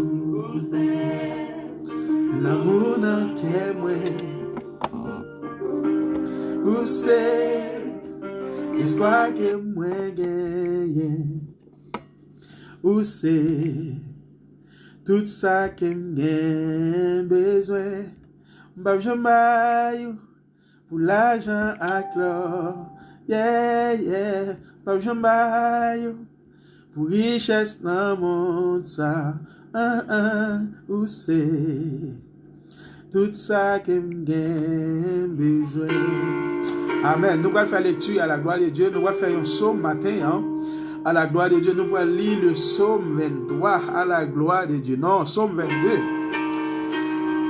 Lanmou nan kè mwen. Ou se espwa ke mwen genyen. Ou se tout sa ke m gen bezwen. M p ap janm ba yo pou lajan ak lò. Yeah, yeah. M p ap janm ba yo pou richès nan mond sa. Ah, ah, ou se tout sa ke m gen bezwen. Amèn. Nou pral fè lekti à la gloire de Dieu. Nou pral fè yon sòm maten an. À la gloire de Dieu. Nou pral li le sòm venntwa. À la gloire de Dieu. Non, sòm vennde.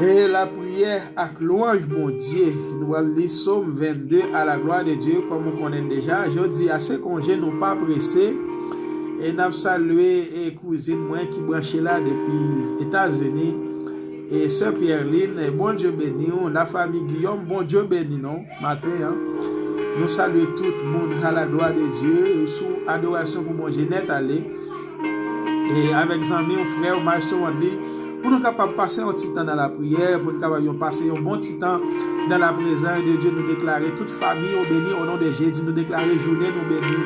E lapriyè ak lwanj Bondye. Nou pral li sòm vennde à la gloire de Dieu. Kòm ou konnen deja, jodi a se konje, nou pa prese. E n ap salye e kouzin mwen ki branche la depi Etazini. E sè Pierline, Bondye beni w. Lafanmi Guillaume, Bondye beni nou maten an. Nou salye tout moun à la gloire de Dieu sou adorasyon pou Bondye nèt ale. E avèk zanmi w, frè w, Maestro Wandly, pou nou kapab pase yon ti tan nan lapriyè, pou nou kapab yon pase yon bon ti tan dans la présence de Dieu. Nou deklare tout fanmi w beni o non de Jezi. Nou deklare jounen nou beni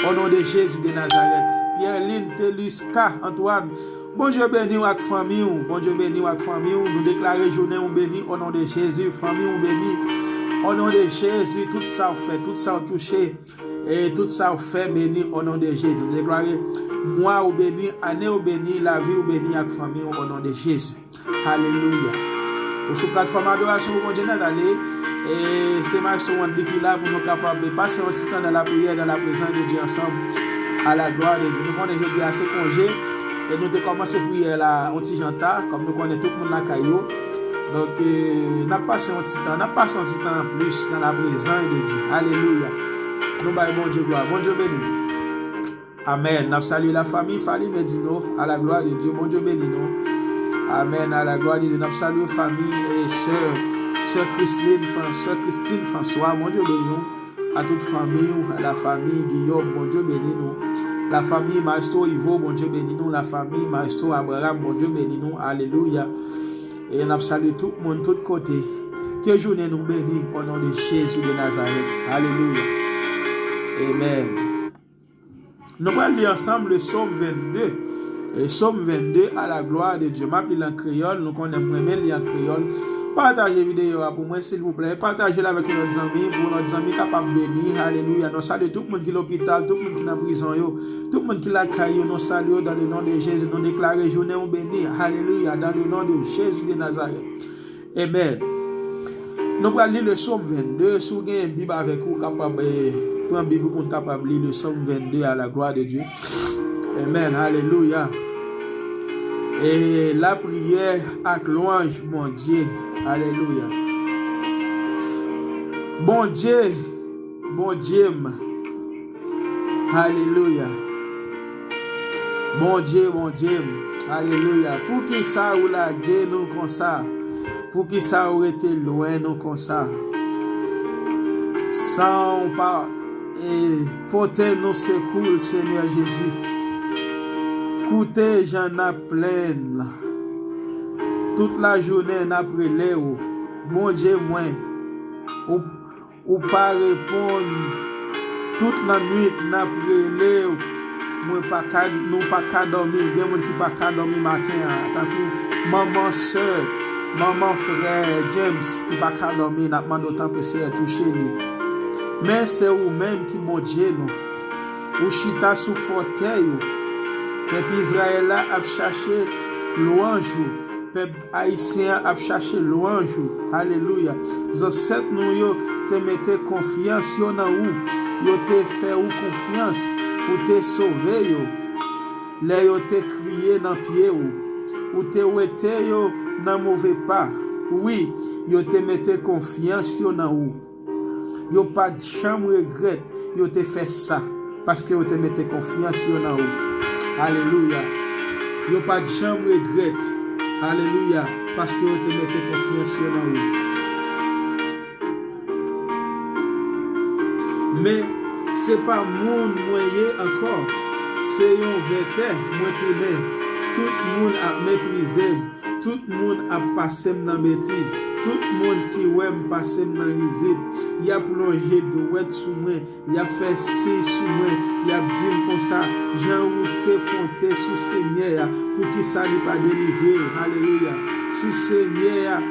o non de Jezi de Nazarèt. Pierline, Telusca, Antoine, Bondye beni w ak fanmi w. Bondye beni w ak fanmi w. Nou deklare jounen w beni o non de Jezi. Fanmi w beni o non de Jezi. Tout sa w fè, tout sa w touche, e tout sa w fè beni o non de Jezi. Nou deklare mwa w beni, ane w beni, lavi w beni ak fanmi w o non de Jezi. Alelouya. Ou sou platfòm adorasyon pou Bondye nèt ale. E se Maestro Wandly ki la pou nou kapab pase yon ti tan dans la prière, dans la présence de Dieu ensemble. À la gloire de Dieu. Nou konnen jodi a se konje. E nou te kòmanse priyè la yon ti jan ta. Kòm nou konnen tout moun lakay yo. Donk, e, n ap pase yon ti tan. N ap pase yon ti tan anplis dans la présence de Dieu. Alelouya. Nou bay Bondye glwa. Bondye beni nou. Amèn. N ap salye lafanmi Fally Medino. À la gloire de Dieu. Bondye beni nou. Amèn. À la gloire de Dieu. N ap salye fanmi e sè, sè Christine, fan, sè Christine François. Bondye beni w. A tout fanmi w, lafanmi Guillaume, Bondye beni nou. Lafanmi Maestro Ivo, Bondye beni nou. Lafanmi Maestro Abraham, Bondye beni nou. Alelouya. E n ap salye tout moun, tout kote. Ke jounen nou beni, o non de Jezi de Nazarèt. Alelouya. Amèn. Nou pral li ansanm le sòm vennde. E sòm vennde, à la gloire de Dieu. M ap li l an kreyòl, nou konnen m renmen li an kreyòl. Pataje videyo a pou mwen, silvouplè. Pataje l avèk yon lòt zanmi, pou yon lòt zanmi kapab beni. Alelouya. Nou salye tout moun ki lopital, tout moun ki nan prizon yo, tout moun ki lakay yo, nou salye yo dans le nom de Jésus. Nou deklare jounen w beni. Alelouya. Dans le nom de Jésus de Nazareth. Amèn. Nou pral li le sòm vennde. Si w gen Bib avèk ou, kapab, eh, pran Bib ou pou n kapab li le sòm vennde à la gloire de Dieu. Amèn. Alelouya. E lapriyè ak lwanj Bondye. Alelouya. Bondye, Bondye m. Alelouya. Bondye, Bondye m. Alelouya. Poukisa ou lage nou konsa? Poukisa ou rete lwen nou konsa? San ou pa, eh, pote nou sekou, Senyè Jezi. Koute jan n ap plenn. Tout lajounen n ap rele w, Bondye mwen. Ou Ou pa reponn. Tout lannwit n ap rele w. Mwen pa ka, nou pa ka dòmi. Gen moun ki pa ka dòmi maten an. Tankou manman, sè, manman, frè James ki pa ka dòmi, n ap mande w tanpri Seyè touche li. Men se ou menm ki Bondye nou. Ou chita sou fòtèy ou. Pèp Izrayèl la ap chache lwanj ou. Pèp ayisyen an ap chache lwanj ou. Alelouya. Zansèt nou yo te mete konfyans yo nan ou. Yo te fè ou konfyans. Ou te sove yo. Lè yo te kriye nan pye ou. Ou te wete yo nan move pa. Wi, yo te mete konfyans yo nan ou. Yo pa t janm regrèt yo te fè sa, paske yo te mete konfyans yo nan ou. Alelouya. Yo pa t janm regrèt. Alelouya. Paske yo te mete konfyans yo nan ou. Men, se pa moun mwen ye ankò. Se yon vètè mwen tounen. Tout moun ap meprize m. Tout moun ap pase m nan betiz. Tout moun ki wè m pase m nan rizib. Y ap lonje dwèt sou mwen. Y ap fè siy sou mwen. Y ap di m konsa, jan ou te konte sou Senyè a, poukisa li pa delivre w? Alelouya. Si Senyè a,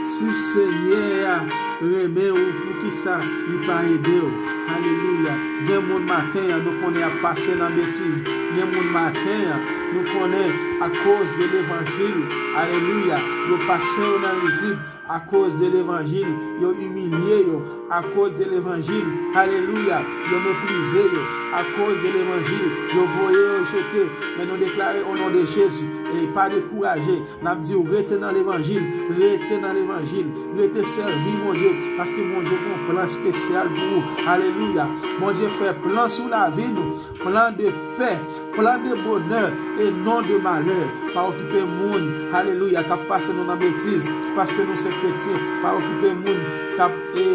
si Senyè a renmen w, poukisa li pa ede w? Alelouya. Gen moun maten an, nou konnen y ap pase nan betiz. Gen moun maten an, nou konnen akoz de levanjil, alelouya, yo pase yo nan rizib. Akoz de levanjil, yo imilye yo. Akoz de levanjil, alelouya, yo meprize yo. Akoz de levanjil, yo voye yo jete. Men nou deklare o non de Jezi, e pa dekouraje. N ap di w rete nan levanjil, rete nan levanjil, rete sèvi Bondye, paske Bondye gen yon plan espesyal pou ou. Alelouya. Bondye fè plan sou lavi nou, plan de pè, plan de bonè e non de malè. Pa okipe moun, alelouya, k ap pase nou nan betiz, paske nou se kretyen. Pa okipe moun k ap, e,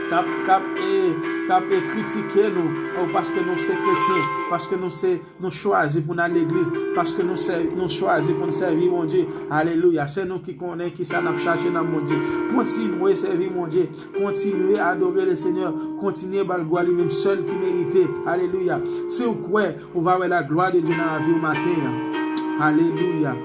k ap, k ap, e, k ap, e, kritike nou, o, paske nou se kretyen, paske nou se Nou chwazi pou n al legliz paske nou sè-, nou chwazi pou n sèvi Bondye. Alelouya. Se nou ki konnen ki sa n ap chache nan Bondye. Kontinye sèvi Bondye. Kontinye adore le Senyè. Kontinye ba l glwa li menm sèl ki merite. Alelouya. Si w kwè, ou va wè la gloire de Dieu nan lavi w maten an. Alelouya.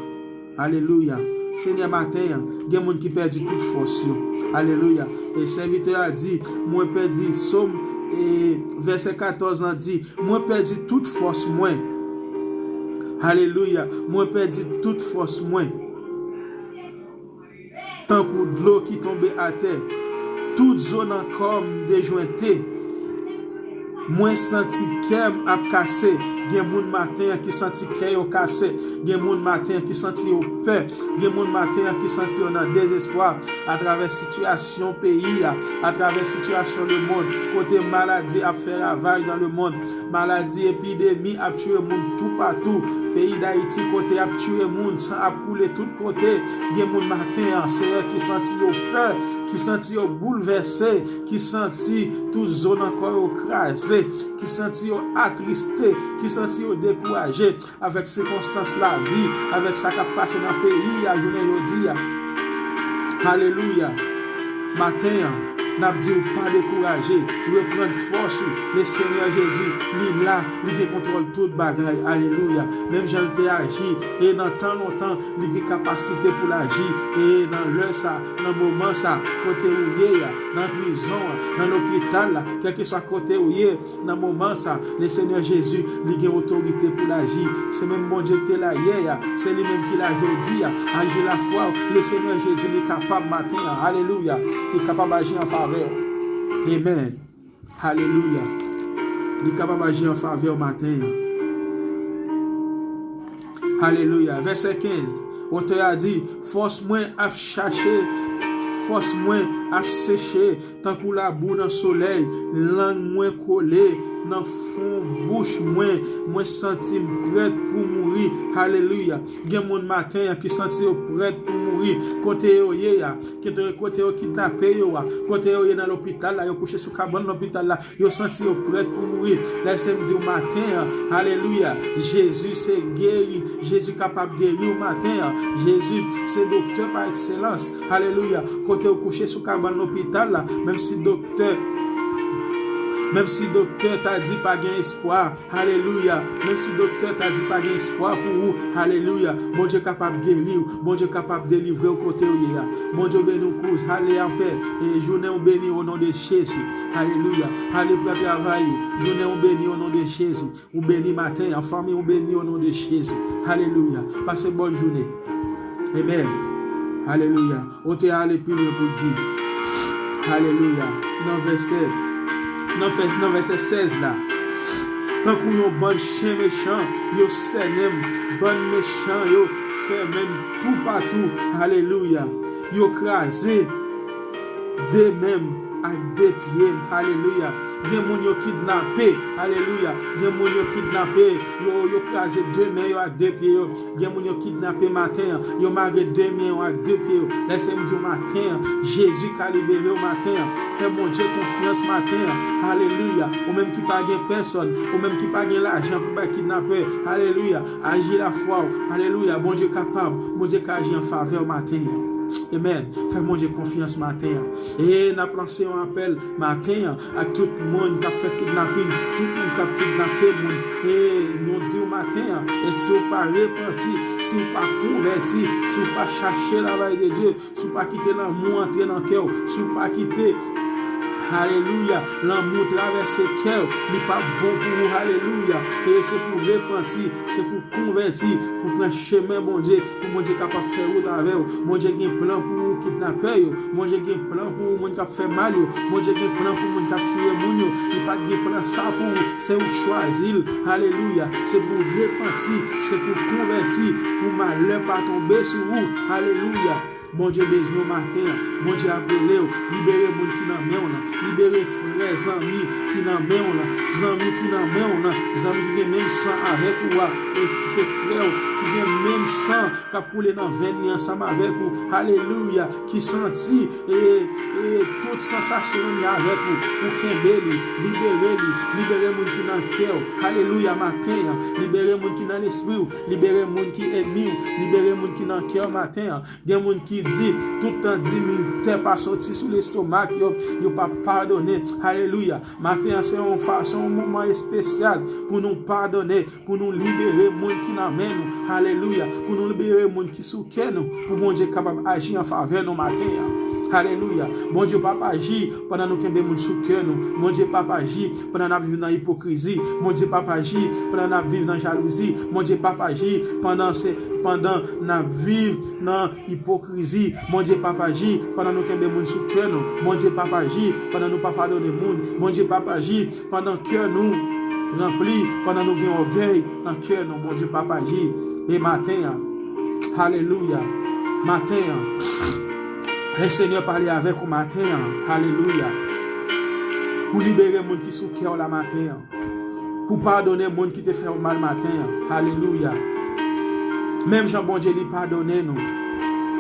Alelouya. Senyè, maten an, gen moun ki pèdi tout fòs yo. Alelouya. E sèvitè a di, mwen pèdi, Sòm, e vèsè katòz lan di, mwen pèdi tout fòs mwen. Alelouya. Mwen pèdi tout fòs mwen. Tankou dlo ki tonbe atè. Tout zo nan kò m dejwente. Mwen santi kè m ap kase. Gen moun maten an ki santi kè yo kase. Gen moun maten an ki santi yo pè. Gen moun maten an ki santi yo nan dezespwa atravè sitiyasyon peyi a, atravè sitiyasyon lemonn, kote maladi ap fè ravaj nan lemonn. Maladi, epidemi ap tiye moun toupatou. Peyi Dayiti, kote y ap tiye moun, san ap koule tout kote. Gen moun maten an, Seyè, ki santi yo pè, ki santi yo boulvèse, ki santi tout zo nan kò yo kraze, ki santi yo atriste, ki santi yo dekouraje avèk sikonstans lavi, avèk sa k ap pase nan peyi a jounen jodi a. Alelouya. Maten an, n ap di w pa dekouraje, reprann fòs ou. Le Senyè Jezi, li la, li gen kontwòl tout bagay. Alelouya. Menm jan l te aji, e nan tan lontan, li gen kapasite pou l aji. E nan lè sa, nan moman sa, kote ou ye a, nan prizon an, nan lopital la, kèlkeswa kote ou ye, nan moman sa, le Senyè Jezi, li gen otorite pou l aji. Se menm Bondye ki te la yè a, se li menm ki la jodi a. Aji lafwa w, le Senyè Jezi, li kapab maten an. Alelouya. Li kapab aji an favè w. Amen. Alelouya. Li kapab aji an favè w maten an. Alelouya. Vèsè kenz. Otè a di, fòs mwen ap chache, fòs mwen ap seche tankou labou nan solèy, lang mwen kole nan fon bouch mwen, mwen santi m prèt pou mouri. Alelouya. Gen moun maten an ki santi yo prèt pou mouri. Kote yo ye a, kote, kote yo kidnape yo a, kote yo ye nan lopital la, yo kouche sou kabann lopital la, yo santi yo prèt pou mouri. Lèse m di w maten an, alelouya, Jezi se geri, Jezi kapab geri w maten an. Jezi se doktè pa ekselans. Alelouya. Kote w kouche sou kabann lopital la, menm si doktè, Menm si doktè ta di pa gen espwa, alelouya. Menm si doktè ta di pa gen espwa pou ou, alelouya. Bondye kapab geri w, Bondye kapab delivre w kote w ye a. Bondye beni w kouz, ale anpè. E jounen w beni o non de Jezi, alelouya. Ale pran travay ou, jounen w beni o non de Jezi. Ou beni maten an, fanmi ou beni o non de Jezi. Alelouya. Pase bòn jounen. Amen. Alelouya. Otè a ale pi lwen pou l di, alelouya, nan vèsè, nan fè, nan vèsè sèz la. Tankou yon bann chen mechan, yo sènen m, bann mechan yo fèmen m toupatou, alelouya. Yo kraze de men m ak de pye m, alelouya. Gen moun yo kidnape, alelouya. Gen moun yo kidnape, yo, yo kraze de men yo ak de pye yo. Gen moun yo kidnape maten an, yo mare de men yo ak de pye yo. Lèse m di w maten an, Jezi ka libere w maten an. Fè Bondye konfyans maten an, alelouya. Ou menm ki pa gen pèsòn, ou menm ki pa gen lajan pou bay kidnapè, alelouya. Aji lafwa w, alelouya. Bondye kapab, Bondye ka aji an favè w maten an. Amen. Fè Bondye konfyans maten an. E n ap lanse yon apèl maten an ak tout moun k ap fè kidnapin, tout moun k ap kidnape moun. E nou di w maten an, e si w pa repanti, si w pa konvèti, si w pa chache lavay de Dye, si w pa kite lanmou antre nan kè w, si w pa kite, alelouya, lanmou travèse kè w, li p ap bon pou ou, alelouya. E se pou repanti, se pou konvèti, pou pran chemen Bondye, pou Bondye kapab fè wout avè w. Bondye gen plan pou ou kidnapè yo. Bondye gen plan pou ou moun k ap fè mal yo. Bondye gen plan pou moun k ap tiye moun yo. Li pa t gen plan sa pou ou. Se ou k chwazi l. Alelouya. Se pou repanti. Se pou konvèti. Pou malè pa tonbe sou ou. Alelouya. Bondye bezwen w maten an. Bondye ap rele w. Libere moun ki nan men w nan. Libere frè, zanmi ki nan men w nan. Zanmi ki nan men w nan. Zanmi ki gen menm san avèk ou a. E se frè w ki gen menm san k ap koule nan venn li ansanm avèk ou. Alelouya. Ki santi e, e tout sansasyon li avèk ou. Ou kenbe li. Libere li. Libere moun ki nan kè w. Alelouya. Maten an. Libere moun ki nan lespri w. Libere moun ki ènmi w. Libere moun ki nan kè w maten an. Gen moun ki di, tout tan di militè pa soti sou lestomak yo, yo p ap padone. Alelouya. Maten an se yon fa, se yon moman espesyal pou nou padone, pou nou libere moun ki nan men nou. Alelouya. Pou nou libere moun ki sou kè nou, pou Bondye kapab aji an favè nou maten an. Alelouya. Bondye p ap aji pandan nou kenbe moun sou kè nou. Bondye p ap aji pandan n ap viv nan ipokrizi. Bondye p ap aji pandan n ap viv nan jalouzi. Bondye p ap aji pandan se, pandan n ap viv nan ipokrizi. Bondye p ap aji pandan nou kenbe moun sou kè nou. Bondye p ap aji pandan nou pa padone moun. Bondye p ap aji pandan kè nou ranpli, pandan nou gen ògèy nan kè nou. Bondye p ap aji. E maten an, alelouya, maten an, Lesenyè pale avèk ou maten an, alelouya, pou libere moun ki sou kè w la maten an. Pou padone moun ki te fè w mal maten an. Alelouya. Menm jan Bondye li padone nou,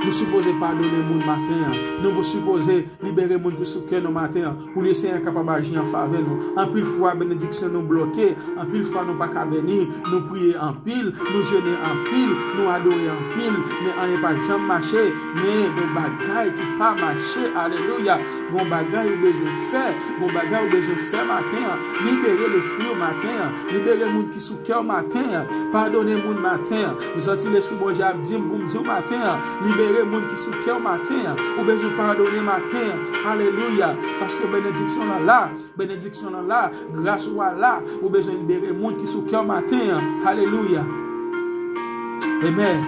nou sipoze padone moun maten an. Nou sipoze libere moun ki sou kè nou maten an. Pou Lesenyè kapab aji an favè nou. Anpil fwa, benediksyon nou bloke. Anpil fwa, nou pa ka beni. Nou priye anpil. Nou jene anpil. Nou adore anpil. Men anyen pa janm mache. Men gon bagay ki pa mache. Alelouya. Gon bagay ou bezwen fè. Gon bagay ou bezwen fè maten an. Libere lespri w maten an. Libere moun ki sou kè w maten an. Padone moun maten an. M santi Lespri Bondye ap di m pou m di w maten an. Libere moun ki sou kè w maten an. Ou bezwen padone maten an. Alelouya. Paske benediksyon lan la. Benediksyon lan la. Gras ou a la. Ou bezwen libere moun ki sou kè w maten an. Alelouya. Amen.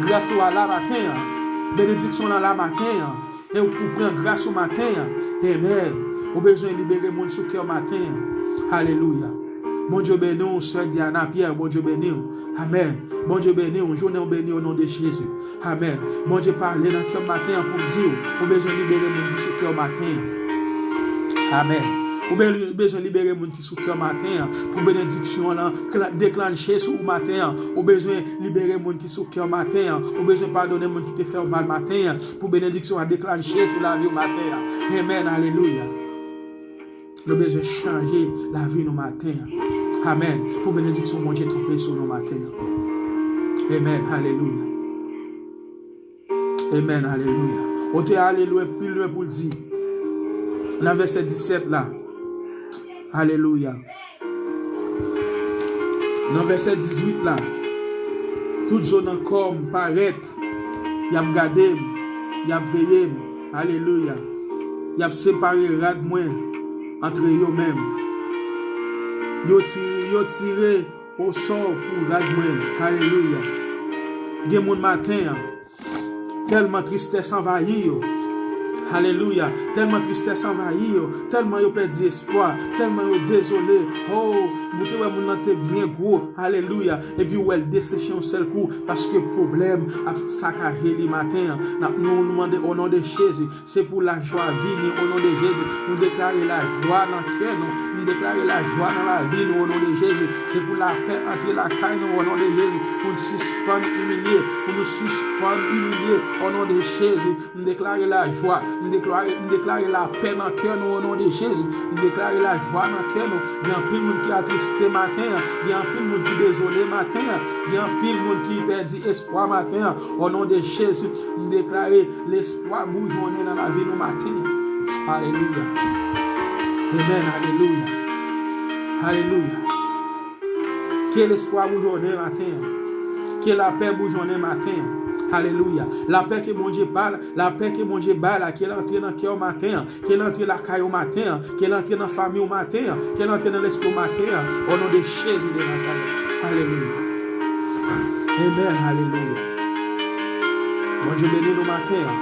Gras ou a la maten an. Benediksyon lan la maten an. E ou pou pran gras ou maten an. Amen. Ou bezwen libere moun sou kè w maten an. Alelouya. Bondye beni w, sè Diana Pierre. Bondye beni w. Amen. Bondye beni w. Jounen w beni o non de Jezi. Amen. Bondye pale nan kè m maten an pou m di w, ou bezwen libere moun ki sou kè w maten an. Amen. Ou be-, bezwen libere moun ki sou kè w maten an pou benediksyon lan kla-, deklanche sou ou maten an. Ou bezwen libere moun ki sou kè w maten an. Ou bezwen padone moun ki te fè w mal maten an pou benediksyon an deklanche sou lavi w maten an. Amen. Alelouya. Nou bezwen chanje lavi nou maten an. Amen. Pou benediksyon Bondye tonbe sou nou maten an. Amen. Alelouya. Amen. Alelouya. Otè a ale lwen, pi lwen pou l di, nan vèsè disèt la, Alelouya. Nan vèsè dizuit la, tout zo nan kò m parèt, y ap gade m, y ap veye m. Alelouya. Y ap separe rad mwen antre yo menm. Yo tire, yo tire osò pou rad mwen. Alelouya. Gen moun maten an, tèlman tristès anvayi yo. Alelouya. Tèlman tristès anvayi yo. Tèlman yo pèdi espwa. Tèlman yo dezole. Oh, ou te wè moun nan te byen gwo. Alelouya. Epi ou wè l deseche yon sèl kou. Paske pwoblèm ap sakaje li maten an. N ap nou, nou mande o non de Jezi. Se pou lajwa vini o non de Jezi. Nou deklare lajwa nan kè nou. Nou deklare lajwa nan lavi nou o non de Jezi. Se pou lapè antre lakay nou o non de Jezi. Pou n sispann imilye. Pou nou sispann imilye o non de Jezi. M deklare lajwa. M deklare, m deklare lapè nan kè nou o non de Jezi. M deklare lajwa nan kè nou. Gen anpil moun ki atriste maten an. Gen anpil moun ki dezole maten an. Gen anpil moun ki pèdi espwa maten an. O non de Jezi, m deklare lespwa boujonnen nan lavi nou maten an. Alelouya. Amen. Alelouya. Alelouya. Ke lespwa boujonnen maten an. Ke lapè boujonnen maten an. Alelouya. Lapè ke Bondye pa, lapè ke Bondye bay la, ke l antre nan kè w maten an. Ke l antre lakay ou maten an. Ke l antre nan fanmi w maten an. Ke l antre nan lespri w maten an. O non de Jezi de Nazarèt. Alelouya. Amen. Alelouya. Bondye beni nou maten an.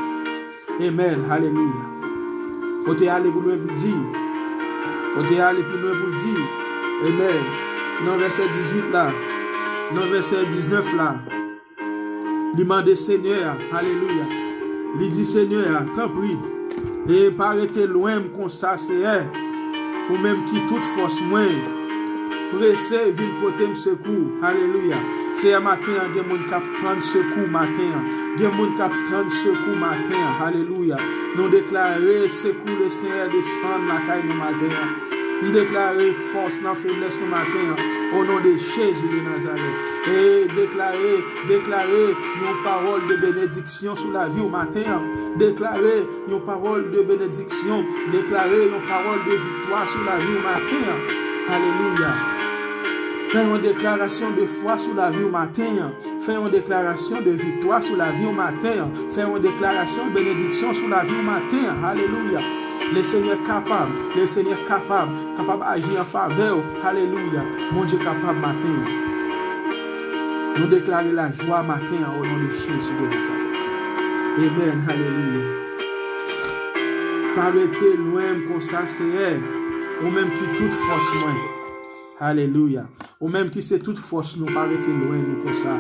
Amen. Alelouya. Ou te ale pou lwen pou di. Ou te ale pi lwen pou di. Amen. Nan vèsè dizuit la. Nan vèsè diznèf la. Li mande Senyè a, alelouya. Li di Senyè a, tanpri, e pa rete lwen m konsa, Seyè. Ou menm ki tout fòs mwen, prese vin pote m sekou, alelouya. Seyè, maten an, gen moun k ap tann sekou maten an. Gen moun k ap tann sekou maten an, alelouya. Nou deklare sekou Lesenyè desann lakay nou maten an. M deklare fòs nan feblès nou maten an, o non de Jezi de Nazarèt. E deklare, deklare yon pawòl de benediksyon sou lavi w maten an. Deklare yon pawòl de benediksyon. Deklare yon pawòl de viktwa sou lavi w maten an. Alelouya. Fè yon deklarasyon de fwa sou lavi w maten an. Fè yon deklarasyon de viktwa sou lavi w maten an. Fè yon deklarasyon benediksyon sou lavi w maten an. Alelouya. Lesenyè kapab. Lesenyè kapab. Kapab aji an favè w. Alelouya. Bondye kapab maten an. Nou deklare lajwa maten an o non de Jezi de Nazarèt. Amen. Alelouya. Pa rete lwen m konsa, Seyè. Ou menm ki tout fòs mwen. Alelouya. Ou menm ki se tout fòs nou, pa rete lwen nou konsa.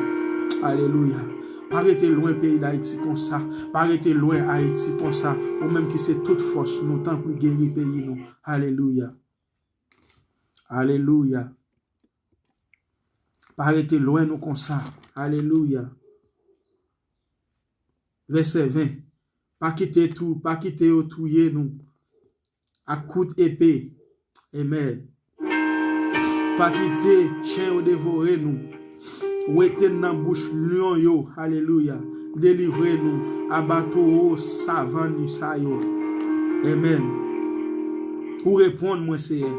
Alelouya. Pa rete lwen peyi Dayiti konsa. Pa rete lwen Ayiti konsa. Ou menm ki se tout fòs nou, tanpri geri peyi nou. Alelouya. Alelouya. Pa rete lwen nou konsa. Alelouya. Vèsè ven. Pa kite tou, pa kite yo touye nou ak kout epe. Amen. Pa kite chen yo devore nou. Wete n nan bouch lyon yo. Alelouya. Delivre nou. Aba towo savann sa yo. Amen. Ou reponn mwen, Seyè.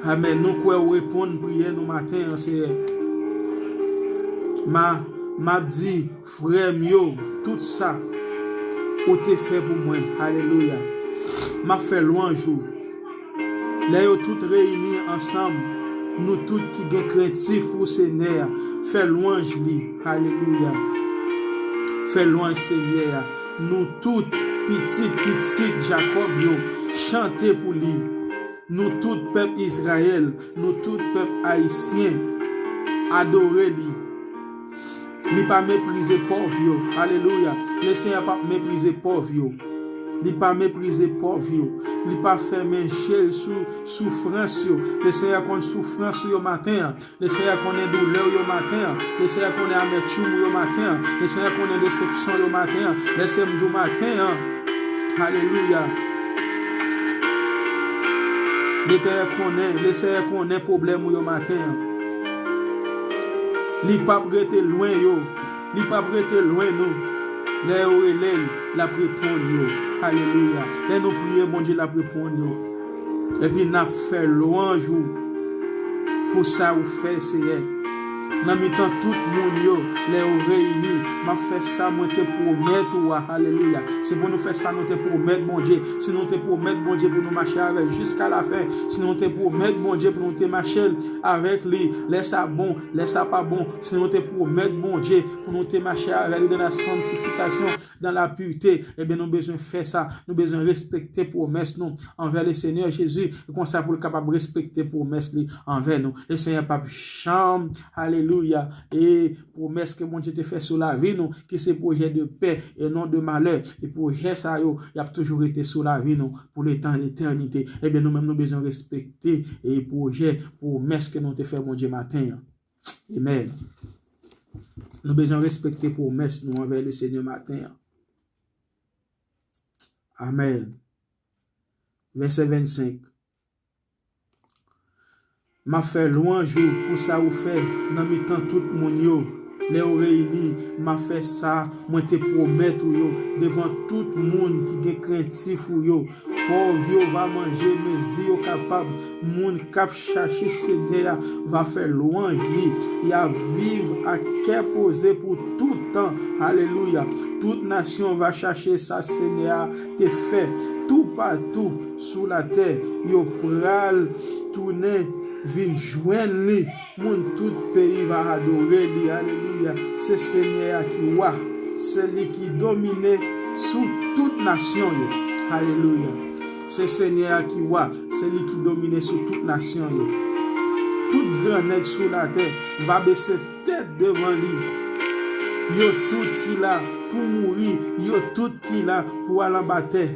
Amen. Nou kwè ou reponn priyè nou maten an, Seyè. Ma, m ap di, frè m yo, tout sa ou te fè pou mwen. Alelouya. M ap fè lwanj ou. Lè yo tout reyini ansanm, nou tout ki gen krentif pou Senyè a, fè lwanj li. Alelouya. Fè lwanj Senyè a. Nou tout, pitit pitit Jakòb yo, chante pou li. Nou tout pèp Izrayèl, nou tout pèp ayisyen, adore li. Li pa meprize pòv yo. Alelouya. Lesenyè p ap meprize pòv yo. Li pa meprize pòv yo. Li pa fèmen je l sou soufrans yo. Lesenyè konn soufrans ou yo maten an. Lesenyè konnen doulè w yo maten an. Lesenyè konnen amètim w yo maten an. Lesenyè konnen desepsyon w yo maten an. Lesenyè m di w maten an. Alelouya. Lesenyè konnen, Lesenyè konnen pwoblèm ou yo maten an. Li p ap rete lwen yo. Li p ap rete lwen nou. Lè yo rele l, l ap reponn yo. Alelouya. Lè nou priye Bondye, l ap reponn yo. Epi n ap fè lwanj ou pou sa ou fè, Seyè. Nan mitan tout moun yo, lè yo reyini, m ap fè sa mwen te pwomèt ou a. Alelouya. Se pou nou fè sa nou te pwomèt Bondye. Si nou te pwomèt Bondye pou nou mache avè l jiska lafen, si nou te pwomèt Bondye pou nou te mache avèk li, lè sa bon, lè sa pa bon, si nou te pwomèt Bondye pou nou te mache avè li dans la sanctification, dans la pureté, ebyen nou bezwen fè sa. Nou bezwen respekte pwomès nou anvè le Seigneur Jésus, e konsa pou l kapab respekte pwomès li anvè nou. Le Seigneur p ap janm, alelouya, e pwomès ke Bondye te fè sou lavi nou, ki se pwojè de pè e non de malè, e pwojè sa yo, y ap toujou rete sou lavi nou pou letan letènite. Ebyen, nou menm, nou bezwen respekte e pwojè, pwomès ke nou te fè Bondye maten an. Amen. Nou bezwen respekte pwomès nou anvè le Seigneur maten an. Amen. Vèsè vennsenk. M ap fè lwanj ou pou sa ou fè nan mitan tout moun yo. Lè yo reyini, m ap fè sa mwen te pwomèt ou yo devan tout moun ki gen krentif ou yo. Pòv yo va manje mezi yo kapab. Moun k ap chache Senyè a va fè lwanj li. Y a viv ak kè poze pou tout tan. Alelouya. Tout nasyon va chache sa Senyè a te fè. Toupatou sou latè, yo pral tounen vin jwenn li. Moun tout peyi va adore li. Alelouya. Se Senyè a ki wa. Se li ki domine sou tout nasyon yo. Alelouya. Se Senyè a ki wa. Se li ki domine sou tout nasyon yo. Tout grannèg sou latè va bese tèt devan li. Yo tout ki la pou mouri, yo tout ki la pou al anba tè.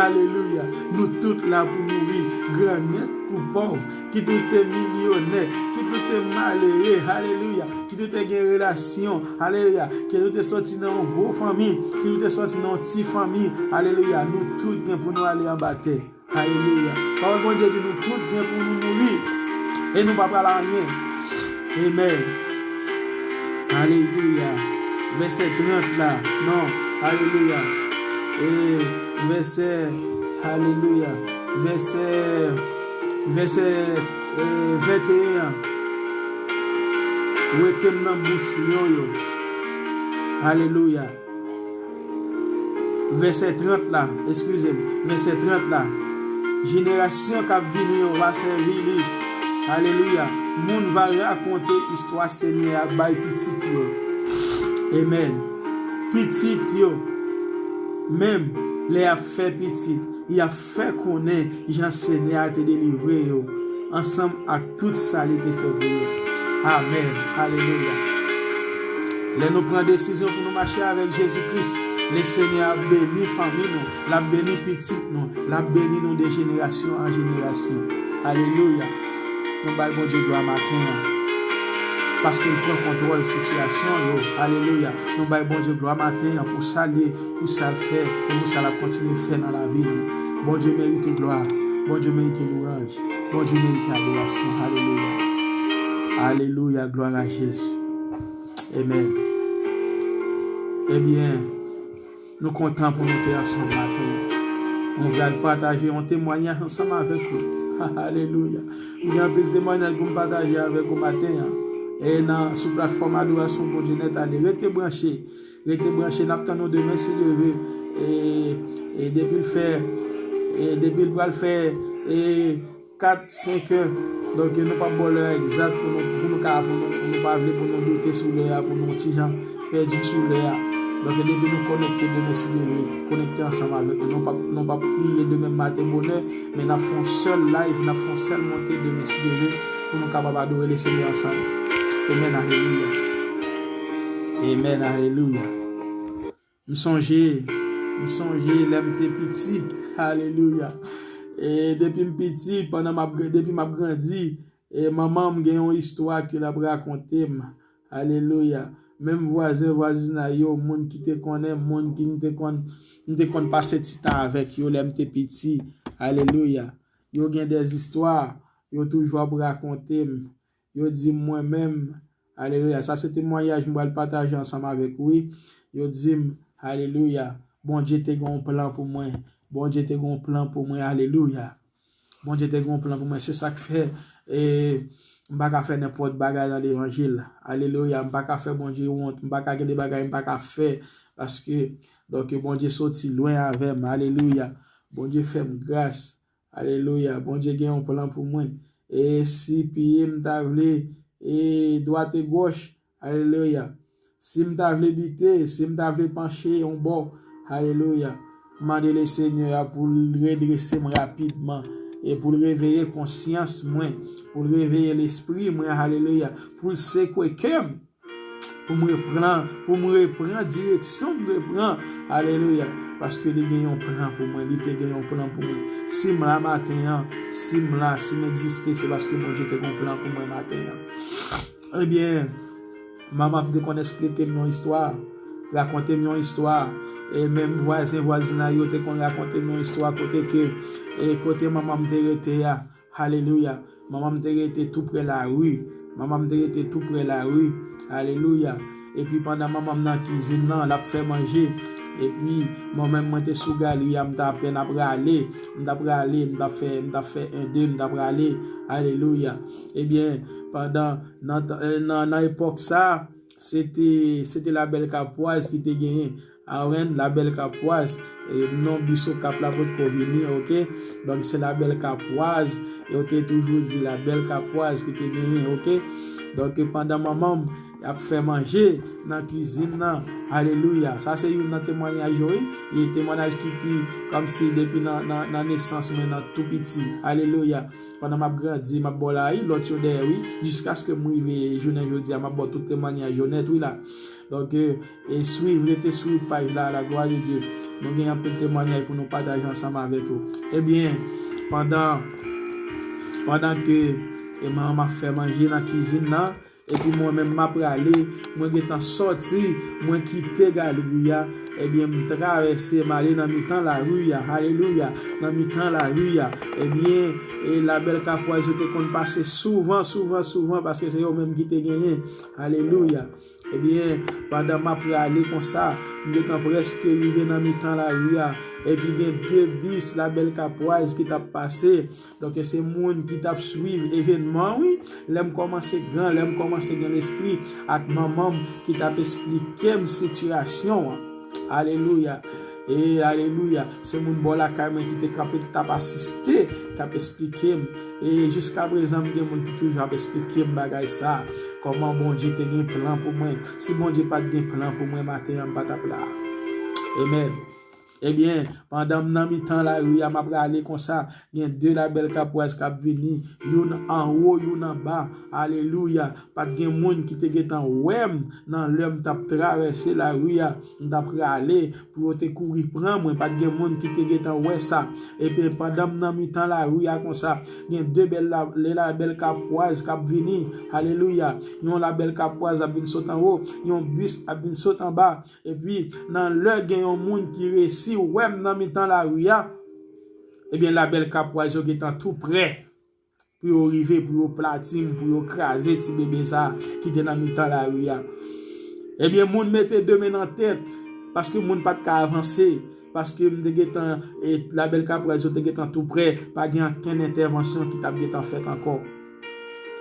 Alelouya. Nou tout la pou mouri, grannèg kou pòv, kit ou te milyonè, kit ou te malere, alelouya, kit ou te gen relasyon, alelouya, kit ou te soti nan yon gwo fanmi, kit ou te soti nan yon ti fanmi, alelouya, nou tout gen pou nou ale anba tè. Alelouya. Pawòl Bondye di nou tout gen pou nou mouri. E nou pa pral anyen. Amen. Alelouya. Vèsè trant la. Non. Alelouya. E vèsè. Alelouya. Vèsè. Vèsè e, venteyen an. Wete m nan bouch lyon yo. Alelouya. Vèsè trant la, eskize m, vèsè trant la. Jenerasyon k ap vini yo va sèvi li. Alelouya. Moun va rakonte istwa Senyè a bay pitit yo. Amen. Pitit yo, menm lè y ap fè pitit, y ap fè konnen jan Senyè a te delivre yo, ansanm ak tout sa li te fè pou yo. Amen. Alelouya. Lè nou pran desizyon pou nou mache avèk Jezi Kris, le Senyè ap beni fanmi nou, l ap beni pitit nou, l ap beni nou de jenerasyon an jenerasyon. Alelouya. Nou bay Bondye glwa maten an. Paske l pran kontwòl sitiyasyon yo. Alelouya. Nou bay Bondye glwa maten an pou sa l ye, pou sa l fè, e pou sa l ap kontinye fè nan lavi nou. Bondye merite glwa. Bondye merite lwanj. Bondye merite adorasyon. Alelouya. Alelouya. Glwa a Jezi. Amen. Ebyen, nou kontan pou nou te ansanm maten an. Mwen pral pataje yon temwayaj ansanm avèk ou. Alelouya. M gen anpil temwayaj pou m pataje avèk ou maten an. E nan, sou platfòm Adorasyon Bondye Nèt, ale rete branche. Rete branche, n ap tann nou demen si Dye vle. E, e depi l fè, e depi l pral fè, e kat, senk è. Donk, nou p ap ba w lè a egzak pou nou, pou nou ka, pou nou, pou nou pa vle pou nou doute sou lè a, pou nou ti jan pèdi sou lè a. Donk, depi nou konekte demen si Dye vle, konekte ansanm avèk nou. Nou p ap, nou p ap pliye demen maten bonè, men n ap fè yon sèl live, n ap fè yon sèl monte demen si Dye vle, pou nou kapab adore le Senyè ansanm. Amen, alelouya. Amen, alelouya. M sonje, m sonje lè m te piti. Alelouya. E depi m piti, pandan m ap, depi m ap grandi, e manman m gen yon istwa ke l ap rakonte m. Alelouya. Menm vwazen, vwazinay yo, moun ki te konnen, moun ki m te konn, m te konn pase ti tan avèk yo lè m te piti. Alelouya. Yo gen de zistwa, yo toujou ap rakonte m. Yo di m mwen menm, alelouya, sa se temwayaj m pral pataje ansanm avèk ou, wi. Yo di m, alelouya, Bondye te gen yon plan pou mwen. Bondye te gen yon plan pou mwen, alelouya. Bondye te gen yon plan pou mwen. Se sa k fè, e, m pa ka fè nenpòt bagay nan levanjil. Alelouya. M pa ka fè Bondye wont. M pa ka gen de bagay m pa ka fè. Paske, donk, Bondye soti lwen avè m. Alelouya. Bondye fè m gras. Alelouya. Bondye gen yon plan pou mwen. E si pye m ta vle, e dwat e gòch, alelouya. Si m ta vle bite, si m ta vle panche yon bò, alelouya. M mande Lesenyè a pou l redrese m rapidman e pou l reveye konsyans mwen, pou l reveye lespri mwen, alelouya. Pou l sekwe kè m, pou m repran, pou m repran direksyon m dwe pran, alelouya. Paske li gen yon plan pou mwen, li te gen yon plan pou mwen. Si m la maten an, si m la, si m egziste, se paske Bondye te gen yon plan pou mwen maten an. Ebyen, manman m te konn esplike m yon istwa, rakonte m yon istwa, e menm vwazen, vwazinay yo te konn rakonte m yon istwa kote ke, e kote manman m te rete a, alelouya, manman m te rete tou prè lari, manman m te rete tou prè lari, alelouya. Epi pandan manman m nan kizin nan, l ap fè manje, epi mwen menm mwen te sou galri a, m t apèn ap rale, m t ap rale, m t ap fè, m t ap fè en de, m t ap rale, alelouya. Ebyen, pandan, nan, tan- eh, nan, nan epòk sa, se te, se te Labèl Kapwaz ki te genyen. Awen, Labèl Kapwaz, e, non bis Okap la potko vini, oke? Donk, se Labèl Kapwaz, yo te toujou di Labèl Kapwaz ki te genyen, oke? Donk, pandan manman m ap fè manje nan kizin nan, alelouya. Sa se youn nan temwanyaj yo, wi. E temwanyaj ki pi, kòmsi depi nan, nan, nan nesans mwen, nan tou piti. Alelouya. Pandan m ap grandi, m ap ba w lavi, lòt yo dèyè, wi, jiskaske m rive jounen jodi a, m ap ba w tout temwanyaj yo nèt, wi, la. Donk, e, e swiv, rete sou paj la, la gloire de Dieu. Nou gen anpil temwanyaj pou nou pataje ansanm avèk ou. Ebyen, pandan, pandan ke, e, manman m ap fè manje nan kizin nan, epi mwen menm m ap prale, mwen gentan sòti, mwen kite galri a, ebyen, m travèse, m ale nan mitan lari a, alelouya, nan mitan lari a, ebyen, e Labèl Kapwaz yo te konn pase souvan, souvan, souvan, paske se yo menm ki te genyen, alelouya. Ebyen, pandan m ap prale konsa, m gentan prèske rive nan mitan lari a, epi gen de bis Labèl Kapwaz ki t ap pase, Donk, se moun ki t ap swiv evènman, wi. Lè m kòmanse gran, lè m kòmanse gen lespri, ak manman m ki t ap esplike m sitiyasyon an. Alelouya. E alelouya. Se moun bò lakay mwen ki te kanpe, ki t ap asiste, k ap esplike m. E jiska prezan, m gen moun ki toujou ap esplike m bagay sa. Kòman Bondye te gen plan pou mwen. Si Bondye pa t gen plan pou mwen maten an, m pa t ap la. Amen. Ebyen, pandan m nan mitan lari a, m ap rale konsa, gen de Labèl Kapwaz k ap vini, youn anwo, youn anba. Alelouya! Pa t gen moun ki te gentan wè m nan lè m t ap travèse lari a. M t ap rale pou yo te kouri pran mwen. Pa t gen moun ki te gentan wè sa. Epi, pandan m nan mitan lari a konsa, gen de bèl la, de Labèl Kapwaz k ap vini. Alelouya! Yon Labèl Kapwaz ap vin sot anwo, yon bis ap vin sot anba. Epi, nan lè gen yon moun ki resi wè m nan mitan lari a, ebyen, Labèl Kapwaz yo gentan tou prè pou yo rive, pou yo plati m, pou yo kraze ti bebe sa a ki te nan mitan lari a. Ebyen, moun mete de men nan tèt, paske moun pa t ka avanse, paske m te gentan, e, Labèl Kapwaz yo te gentan tou prè, pa gen okenn entèvansyon ki t ap gentan fèt ankò.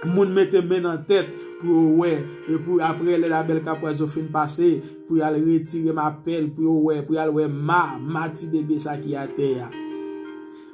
Moun mete men nan tèt pou yo wè, e pou apre lè Labèl Kapwaz yo fin pase, pou y al retire m apèl, pou yo wè, pou y al wè ma, ma ti bebe sa ki atè a.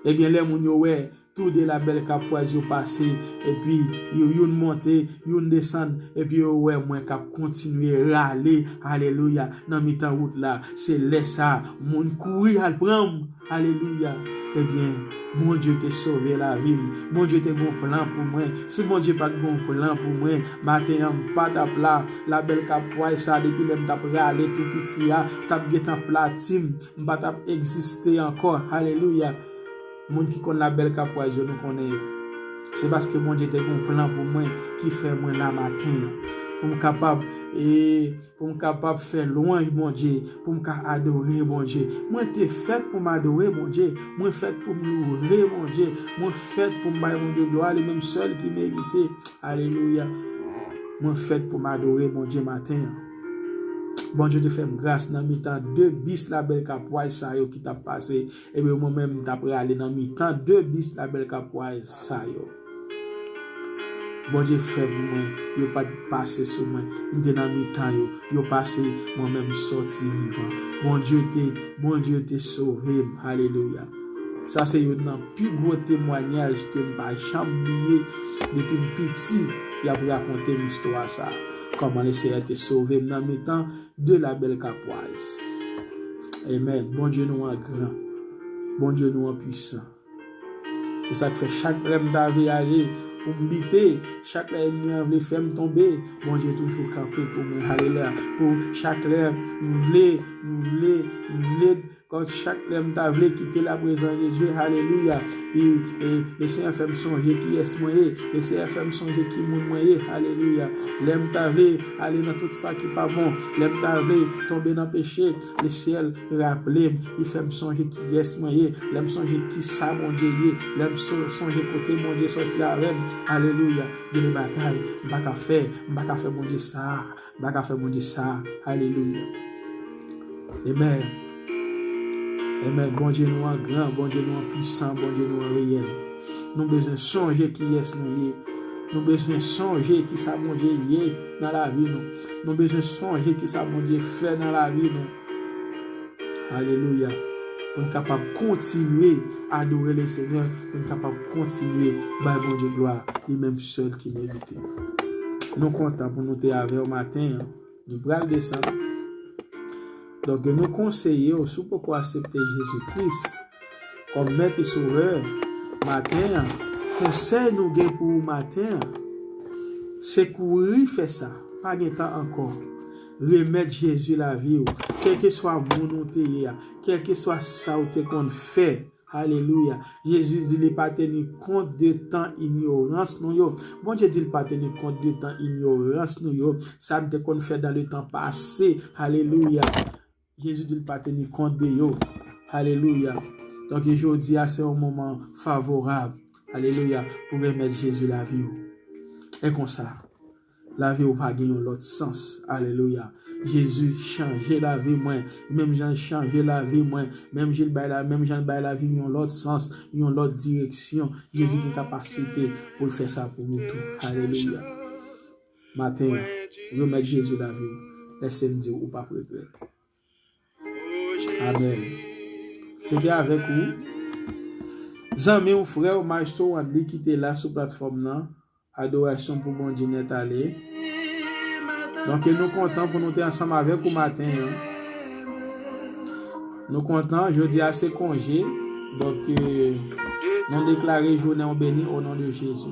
Ebyen, lè moun yo wè, tou de Labèl Kapwaz yo pase, epi yo youn monte, youn desann, epi yo wè mwen k ap kontinye rale, alelouya, nan mitan wout la. Se lè sa a, moun kouri al pran m. Alelouya. Ebyen, Bondye te sove lavi m. Bondye te gon plan pou mwen. Si Bondye pa t gon plan pou mwen, maten an m pa t ap la. Labèl Kapwaz sa, depi lè m t ap rale tou piti a, t ap gentan plati m. M pa t ap egziste ankò. Alelouya. Moun ki konn Labèl Kapwaz yo, nou konnen yo. Se paske Bondye te gon plan pou mwen ki fè mwen la maten an. Pou m kapab, e, pou m kapab fè lwanj Bondye, pou m ka adore Bondye. Mwen te fèt pou m adore Bondye. Mwen fèt pou m loure Bondye. Mwen fèt pou m bay Bondye glwa, li menm sèl ki merite. Alelouya. Mwen fèt pou m adore Bondye maten an. Bondye te fè m gras nan mitan de bis labèl kapwaj sa yo ki t ap pase. Ebyen, mwen menm, m t ap rale nan mitan de bis labèl kapwaj sa yo. Bondye fè pou mwen, yo pa t pase sou mwen. M te nan mitan yo, yo pase, mwen menm, m sòti vivan. Bondye te, Bondye te sove m. Alelouya. Sa se youn nan pi gwo temwayaj ke m pa janm bliye. Depi m piti, y ap rakonte m istwa sa a. Kòman Lesenyè te sove m nan mitan de labèl kapwaj. Amen. Bondye nou an gran. Bondye nou an pwisan. E sa k fè chak lè m ta vle ale pou m bite, chak lè ènmi an vle fè m tonbe, Bondye toujou kanpe pou mwen. Alelouya. Pou chak lè m vle, m vle, m vle, kòm chak lè m ta vle kite laprezans de Dye. Alelouya. E, e, Lesenyè fè m sonje kiyès mwen ye. Lesenyè fè m sonje ki moun mwen ye. Alelouya. Lè m ta vle ale nan tout sa ki pa bon, lè m ta vle tonbe nan peche, Lesenyè raple m, li fè m sonje kiyès mwen ye, lè m sonje ki sa Bondye ye, lè m so- sonje kote Bondye sòti avè m. Alelouya. Gen de bagay m pa ka fè, m pa ka fè Bondye sa, m pa ka fè Bondye sa. Alelouya. Amen. Amen. Bondye nou an gran, Bondye nou an pwisan, Bondye nou an reyèl. Nou bezwen sonje kiyès nou ye. Nou bezwen sonje ki sa Bondye ye nan lavi nou. Nou bezwen sonje ki sa Bondye fè nan lavi nou. Alelouya. Pou n kapab kontinye adore Lesenyè, pou n kapab kontinye bay Bondye glwa, li menm sèl ki merite. Nou kontan pou nou te avè w maten an. Nou pral desann. Donk, nou konseye w, si w poko aksepte Jezi Kris kòm Mèt e Sovè, maten an, konsèy nou gen pou ou maten an, se kouri fè sa. Pa gen tan ankò. Remèt Jezi lavi w. Kèlkeswa moun ou te ye a, kèlkeswa sa w te konn fè, alelouya. Jezi di li pa teni kont de tan inyorans nou yo. Bondye di l pa teni kont de tan inyorans nou yo. Sa n te konn fè dans le temps passé. Alelouya. Jezi di l pa teni kont de yo. Alelouya. Donk, jodi a, se yon moman favorab. Alelouya. Pou remèt Jezi lavi w. E konsa, lavi w va gen yon lòt sans. Alelouya. Jezi chanje lavi mwen. Menm jan l chanje lavi mwen. Menm jan l bay la, menm jan l bay lavi m yon lòt sans, yon lòt direksyon. Jezi gen kapasite pou l fè sa pou ou tou. Alelouya. Maten an, remèt Jezi lavi w. Lèse m di w, ou p ap regrèt. Amen. Se te avèk ou, zanmi w, frè w, Maestro Wandly ki te la sou platfòm nan. Adorasyon pou Bondye nèt ale. Donk, nou kontan pou nou te ansanm avèk ou maten an. Nou kontan, jodi a se konje. Donk, eh, nou deklare jounen w beni o non de Jezi.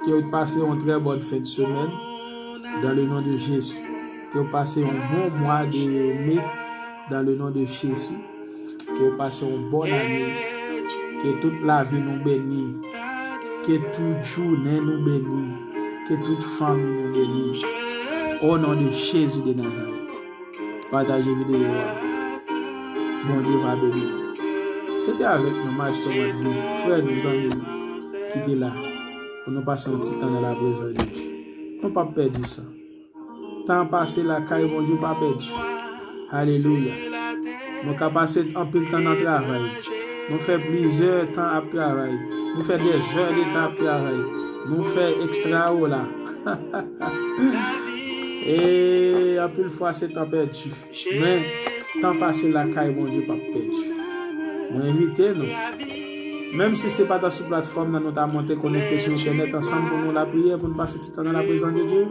Ke w pase yon trè bòn fen de semèn dans le nom de Jésus. Ke w pase yon bon mwa de me dans le nom de Jésus. Ke w pase yon bòn ane. Ke tout lavi nou beni. Ke tout jounen nou beni. Ke tout fanmi nou beni. O non de Jezi de Nazarèt. Pataje videyo a. Bondye va beni nou. Se te avèk nou, Maestro Wandly, frè nou, zanmi nou, ki te la pou nou pase yon ti tan nan laprezans de Dye. Nou p ap pèdi sa. Tan pase lakay Bondye pa pèdi. Alelouya. Nou ka pase anpil tan nan travay. Nou fè plizyè tan ap travay. Nou fè dèzè de tan ap travay. Nou fè ekstra ola. E anpil fwa se tan pèdi. Men, tan pase lakay Bondye p ap pèdi. Mwen envite nou. Menm si se pa ta sou platfòm nan, nou ta monte konekte sou entènèt ansanm pou nou lapriyè, pou nou pase ti tan nan laprezans de Dye.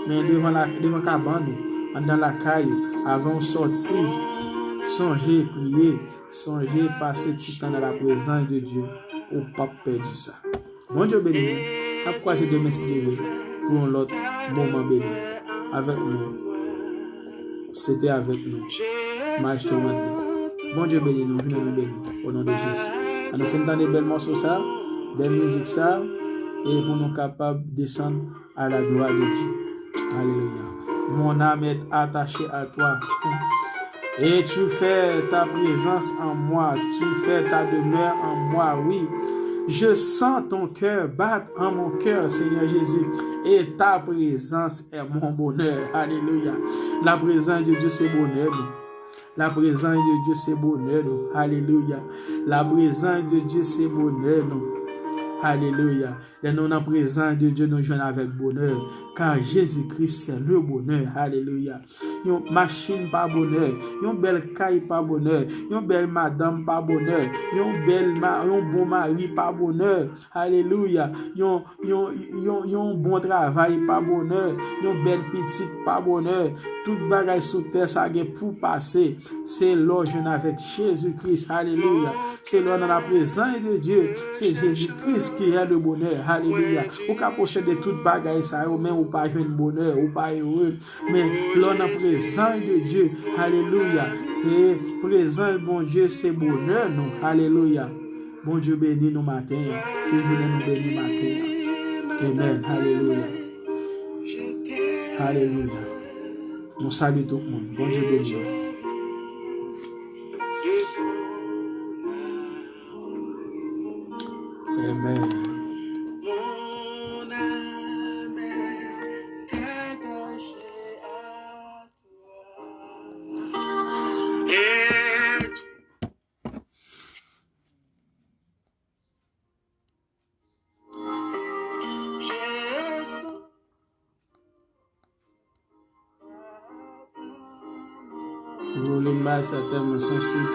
Men devan la, devan kabann ou, anndan lakay ou, avan w sòti, sonje priye, sonje pase ti tan nan laprezans de Dye. Ou p ap pèdi sa. Bondye beni nou. N ap kwaze demen si Dye vle pou yon lòt moman beni avèk nou. Se te avèk nou, Maestro Wandly. Bondye beni nou, jounen nou beni, o non de Jezi. An nou fin tande bèl mòso sa, bèl mizik sa, e pou nou kapab desann à la gloire de Dieu. Alléluia. Mon âme est attachée à toi. Et tu fais ta présence en moi, tu fais ta demeure en moi, oui. Je sens ton cœur battre en mon cœur, Seigneur Jésus, et ta présence est mon bonheur. Alléluia. La présence de Dieu, c'est bonheur, nous. La prezans de Dye se bonè nou. Alelouya. La prezans de Dye se bonè nou. Alelouya. Lè nou nan prezans de Dye, nou jwenn avèk bonè. Kar Jezi Kris se le bonè. Alelouya. Yon machin pa bonè. Yon bèl kay pa bonè. Yon bèl madanm pa bonè. Yon bèl ma-, yon bon mari pa bonè. Alelouya. Yon, yon, yon, yon bon travay pa bonè. Yon bèl pitit pa bonè. Tout bagay sou tè sa gen pou pase. Se lè w jwenn avèk Jezi Kris. Alelouya. Se lè w nan la prezans de Dye. Se Jezi Kris ki è le bonè. Alelouya. Ou ka posede tout bagay sa yo, men ou pa jwenn bonè, ou pa ere. Men lè w nan prezans de Dye. Alelouya. Se prezans Bondye, se bonè nou. Alelouya. Bondye beni nou maten an. Ke jounen nou beni maten an. Amen. Alelouya. Alelouya. Nou salye tout moun. Bondye beni nou. Amen. Volim bay sa tèlman sansib.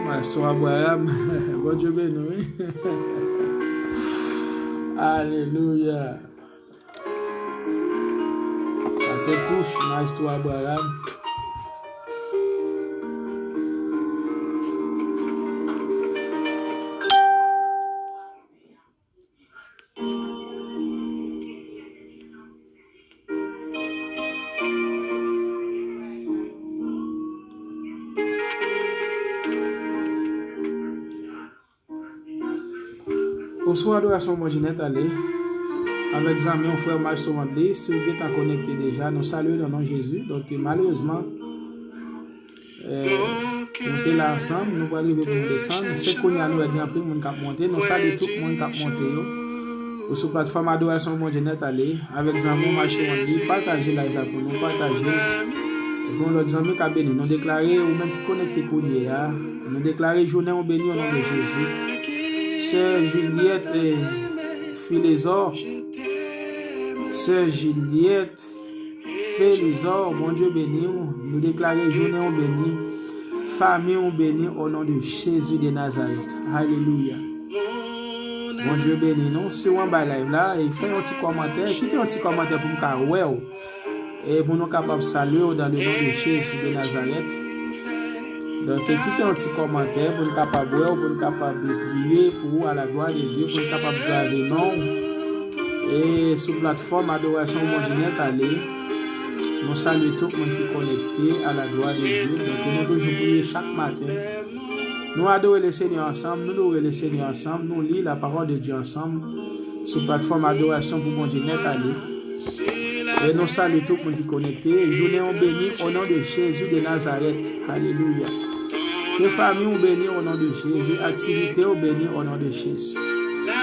Maestro Abraham, Bondye beni w, wi. Alelouya. Sa se touch Maestro Abraham. Ou sou adorasyon Bondye nèt ale avèk zanmi w, frè Maestro Wandly. Si w gentan konekte deja, nou salye w nan non Jezi. Donk, malerezman, eh, nou te la ansanm, nou pral rive pou nou desann. Se kounye a nou wè gen anpil moun k ap monte. Nou salye tout moun k ap monte yo. Ou sou platfòm adorasyon Bondye nèt ale avèk zanmi w Maestro Wandly. Pataje live la pou nou, pataje l. Epi yon lòt zanmi ka beni. Nou deklare ou menm ki konekte kounye a. Nou deklare jounen w beni o non de Jezi. Sè Juliette, eh, Filezò. Sè Juliette Felizò, Bondye beni w. Nou deklare jounen w beni. Fanmi w beni o non de Jezi de Nazarèt. Alelouya. Bondye beni nou. Si w anba live la, e fè yon ti kòmantè, kite yon ti kòmantè pou m ka wè w. E pou nou kapab salye w dans le nom de Jésus de Nazareth. Donk, kite yon ti kòmantè pou n kapab wè w, pou n kapab priye pou ou à la gloire de Dieu, pou n kapab grave non w. E sou platfòm adorasyon Bondye nèt ale, nou salye tout moun ki konekte à la gloire de Dieu. Donk, nou toujou priye chak maten. Nou adore le Seigneur ansanm, nou lore le Seigneur ansanm, nou li la parole de Dieu ansanm sou platfòm adorasyon pou Bondye nèt ale. E nou salye tout moun ki konekte. Jounen w beni o non de Jezi de Nazarèt. Alelouya. Ke fanmi w beni o non de Jezi. Aktivite w beni o non de Jezi.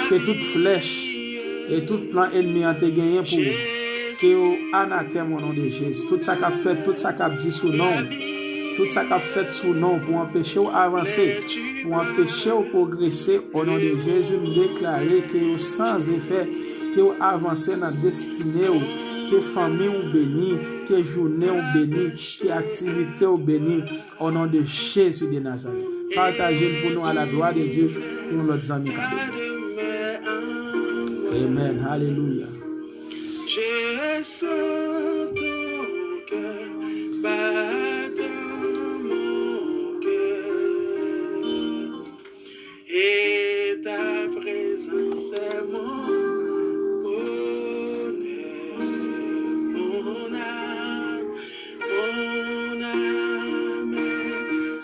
Ke tout flèch e tout plan ènmi an te genyen pou ou, ke yo anatèm o non de Jezi. Tout sa k ap fèt, tout sa k ap di sou non w, tout sa k ap fèt sou non w pou anpeche w avanse, pou anpeche w pwogrese, o non de Jezi, m deklare ke yo san efè, ke w avanse nan destine w, ke fanmi w beni, ke jounen w beni, ke aktivite w beni, o non de Jezi de Nazarèt. Pataje l pou nou à la gloire de Dieu, pou yon lòt zanmi ka beni. Amen. Alelouya.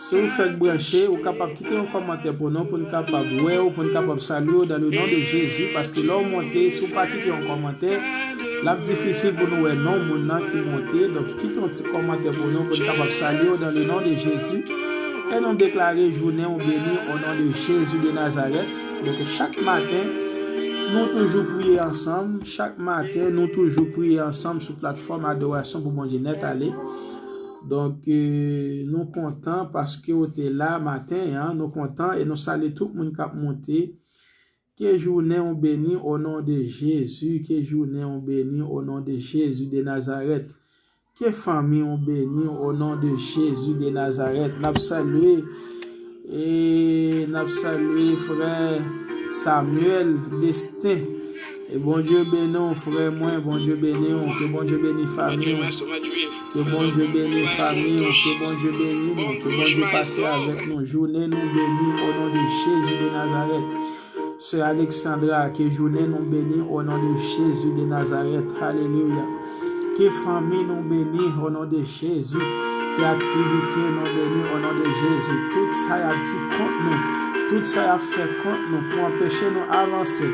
Si w fèk branche, ou kapab kite yon kòmantè pou nou, pou n kapab wè w, pou n kapab salye w dans le nom de Jésus, paske lè w monte, si w pa kite yon kòmantè, l ap difisil pou nou wè non moun nan ki monte. Donk, kite yon ti kòmantè pou nou, pou n kapab salye w dans le nom de Jésus. E nou deklare jounen w beni au nom de Jésus de Nazareth. Donk, chak maten, nou toujou priye ansanm. Chak maten, nou toujou priye ansanm sou platfòm adorasyon pou Bondye nèt ale. Donk, eh, nou kontan paske w te la maten an. Nou kontan e nou salye tout moun k ap monte. Ke jounen w beni au nom de Jésus. Ke jounen w beni au nom de Jésus de Nazareth. Ke fanmi w beni au nom de Jésus de Nazareth. N ap salye, e n ap salye frè Samuel Destin. E Bondye beni w, frè mwen, Bondye beni w, ke Bondye beni fanmi w, ke Bondye beni fanmi w, ke Bondye beni nou, ke Bondye pase avèk nou, jounen nou beni, o non de Jezi de Nazarèt. Sè Alexandra, ke jounen nou beni, o non de Jezi de Nazarèt, alelouya. Ke fanmi nou beni, o non de Jezi, ke aktivite nou beni, o non de Jezi. Tout sa y ap di kont nou, tout sa y ap fè kont nou pou anpeche nou avanse,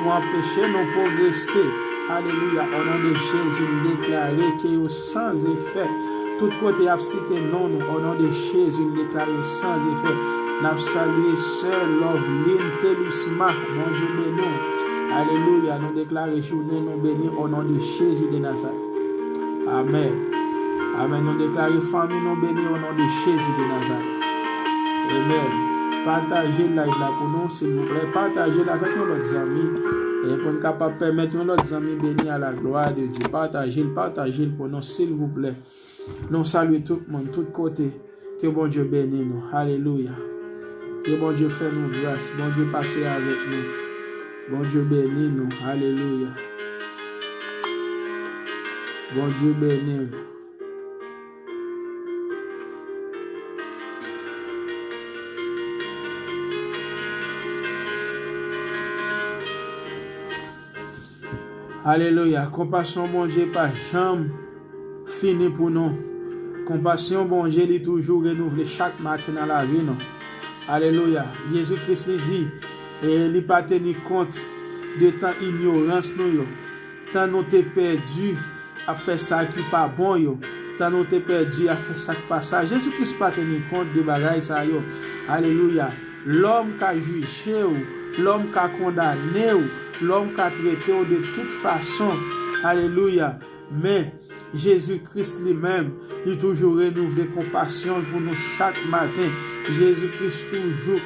pou anpeche nou pwogrese. Alelouya. O non de Jezi, m deklare ke yo san efè. Tout kote y ap site non nou, o non de Jezi, m deklare yo san efè. N ap salye sè Loveline Telusma. Bondye beni w. Alelouya. Nou deklare jounen nou beni, o non de Jezi de Nazarèt. Amèn. Amèn. Nou deklare fanmi nou beni, o non de Jezi de Nazarèt. Amèn. Pataje live la pou nou, silvouplè. Pataje l avèk yon lòt zanmi. E pou n kapab pèmèt yon lòt zanmi beni à la gloire de Dieu. Pataje l, pataje l pou nou, silvouplè. Nou salye tout moun, tout kote. Ke Bondye beni nou. Alelouya. Ke Bondye fè nou gras. Bondye pase avèk nou. Bondye beni nou. Alelouya. Bondye beni nou. Alelouya. Konpasyon Bondye pa janm fini pou nou. Konpasyon Bondye, li toujou renouvle chak maten nan lavi nou. Alelouya. Jezi Kris, li di, e li pa teni kont de tan inyorans nou yo. Tan nou te pèdi ap fè sa ki pa bon yo. Tan nou te pèdi ap fè sa k pa sa. Jezi Kris pa teni kont de bagay sa yo. Alelouya. Lòm ka jije w, lòm ka kondane w, lòm ka trete w de tout fason. Alelouya. Men, Jezi Kris li menm, li toujou renouvle konpasyon l pou nou chak maten. Jezi Kris toujou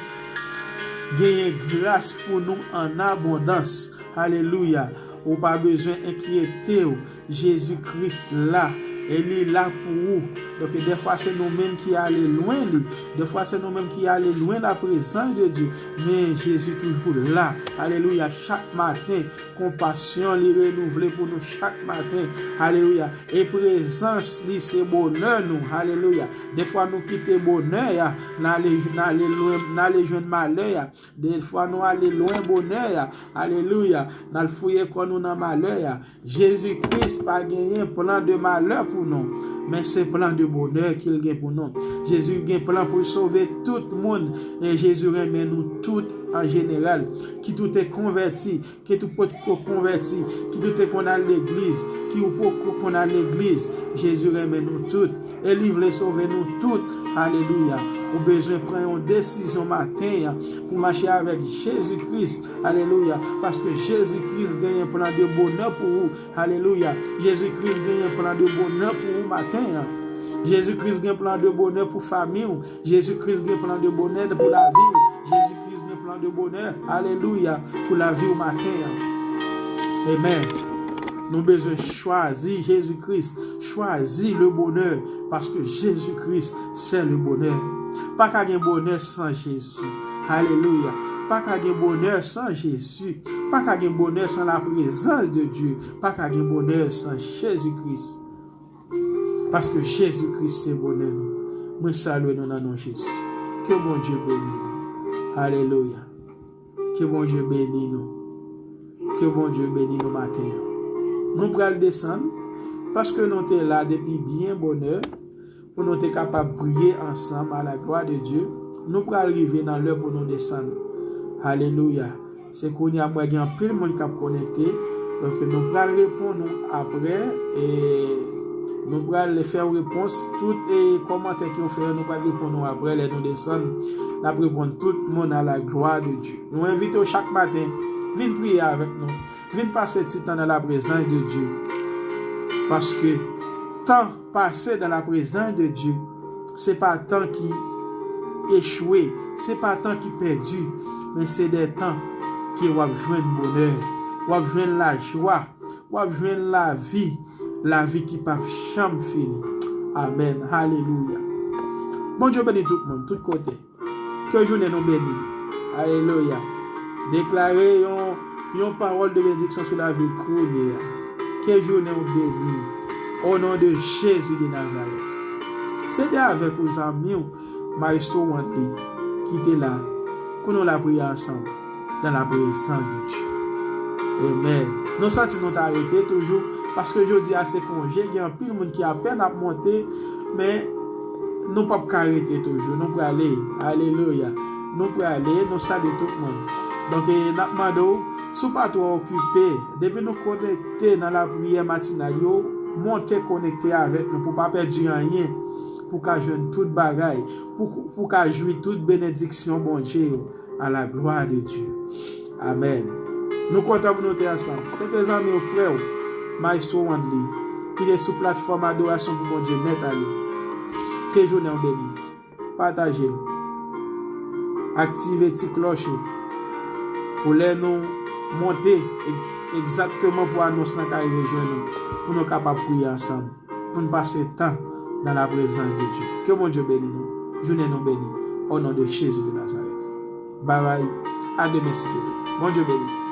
genyen gras pou nou an abondans. Alelouya. Ou pa bezwen enkyete w. Jezi Kris la. E li la pou ou. Donk, dèfwa se nou menm ki ale lwen li. Dèfwa se nou menm ki ale lwen la prezans de Dye. Men Jezi toujou la. Alelouya. Chak maten, konpasyon li renouvle pou nou chak maten. Alelouya. E prezans li se bonè nou. Alelouya. Dèfwa nou kite bonè a, n ale, n ale lwen, n ale jwenn malè a. Dèfwa nou ale lwen bonè a. Alelouya. N al fouye kò nou nan malè a. Jezi Kris pa genyen plan de malè pou nou, men se plan de bonè ke l gen pou nou. Jezi gen plan pou l sove tout moun, e Jezi renmen nou tout an jeneral. Kit ou te konvèti, kit ou potko konvèti, kit ou te konn al legliz, kit ou poko konn al legliz, Jezi renmen nou tout. E li vle sove nou tout. Alelouya. Ou bezwen pran yon desizyon maten an pou mache avèk Jezi Kris. Alelouya. Paske Jezi Kris genyen plan de bonè pou ou. Alelouya. Jezi Kris genyen plan de bonè pou ou maten an. Jezi Kris gen plan de bonè pou fanmi w. Jezi Kris gen plan de bonè pou lavi w. Jezi Kris gen plan de bonè, alelouya, pou lavi w maten an. Amen. Nou bezwen chwazi Jezi Kris, chwazi le bonè, paske Jezi Kris, c'est le bonheur. Pa ka gen bonè san Jezi. Alelouya. Pa ka gen bonè san Jezi. Pa ka gen bonè san la prezans de Dye. Pa ka gen bonè san Jezi Kris. Paske Jezi Kris se bonè nou. Mwen salye nou nan non Jezi. Ke Bondye beni nou. Alelouya. Ke Bondye beni nou. Ke Bondye beni nou maten an. Nou pral desann, paske nou te la depi byen bonè. pou nou te kapab priye ansanm à la gloire de Dieu. Nou pral rive nan lè pou nou desann. Alelouya. Se kounye a m wè gen anpil moun k ap konekte. Donk, nou pral reponn ou apre. E nou pral fè w repons. Tout e kòmantè ke w fè yo, nou pral reponn ou apre lè nou desann. N ap reponn tout moun à la gloire de Dieu. Nou envite w chak maten, vin priye avèk nou. Vin pase ti tan nan la prezans de Dye. Paske tan pase dans la présence de Dieu, se pa tan ki echwe, se pa tan ki pèdi, men se de tan ke w ap jwenn bonè, w ap jwenn lajwa, w ap jwenn lavi, lavi ki p ap janm fini. Amèn. Alelouya. Bondye beni tout moun, tout kote. Ke jounen nou beni. Alelouya. Deklare yon, yon pawòl de benediksyon sou lavi w kounye a. Ke jounen w beni. O non de Jezi de Nazarèt. Se te avèk ou zanmi w, Maestro Wandly, ki te la pou nou la priye ansanm dans la présence de Dieu. Amen. Nou santi nou ta rete toujou, paske jodi a se konje, gen anpil moun ki apèn ap monte, men nou p ap ka rete toujou. Nou prale. Alelouya. Nou prale. Nou salye tout moun. Donk, e, n ap mande w, si w pa twò okipe, depi nou konekte nan lapriyè matinal yo, monte konekte avèk nou pou w pa pèdi anyen, pou w ka jwenn tout bagay, pou, pou w ka jwi tout benediksyon Bondye yo, à la gloire de Dieu. Amèn. Nou kontan pou nou te ansanm. Se te zanmi w, frè w, Maestro Wandly, ki te sou platfòm adorasyon pou Bondye nèt ale. Ke jounen w beni. Pataje l. Aktive ti klòch ou. Pou lè nou monte, e-, egzakteman pou anons lan ka rive jwenn nou. Pou nou kapab priye ansanm. Pou n pase tan dans la présence de Dieu. Ke Bondye beni nou. Jounen nou beni. O non de Jezi de Nazarèt. Babay. A demen si Dye vle. Bondye beni nou.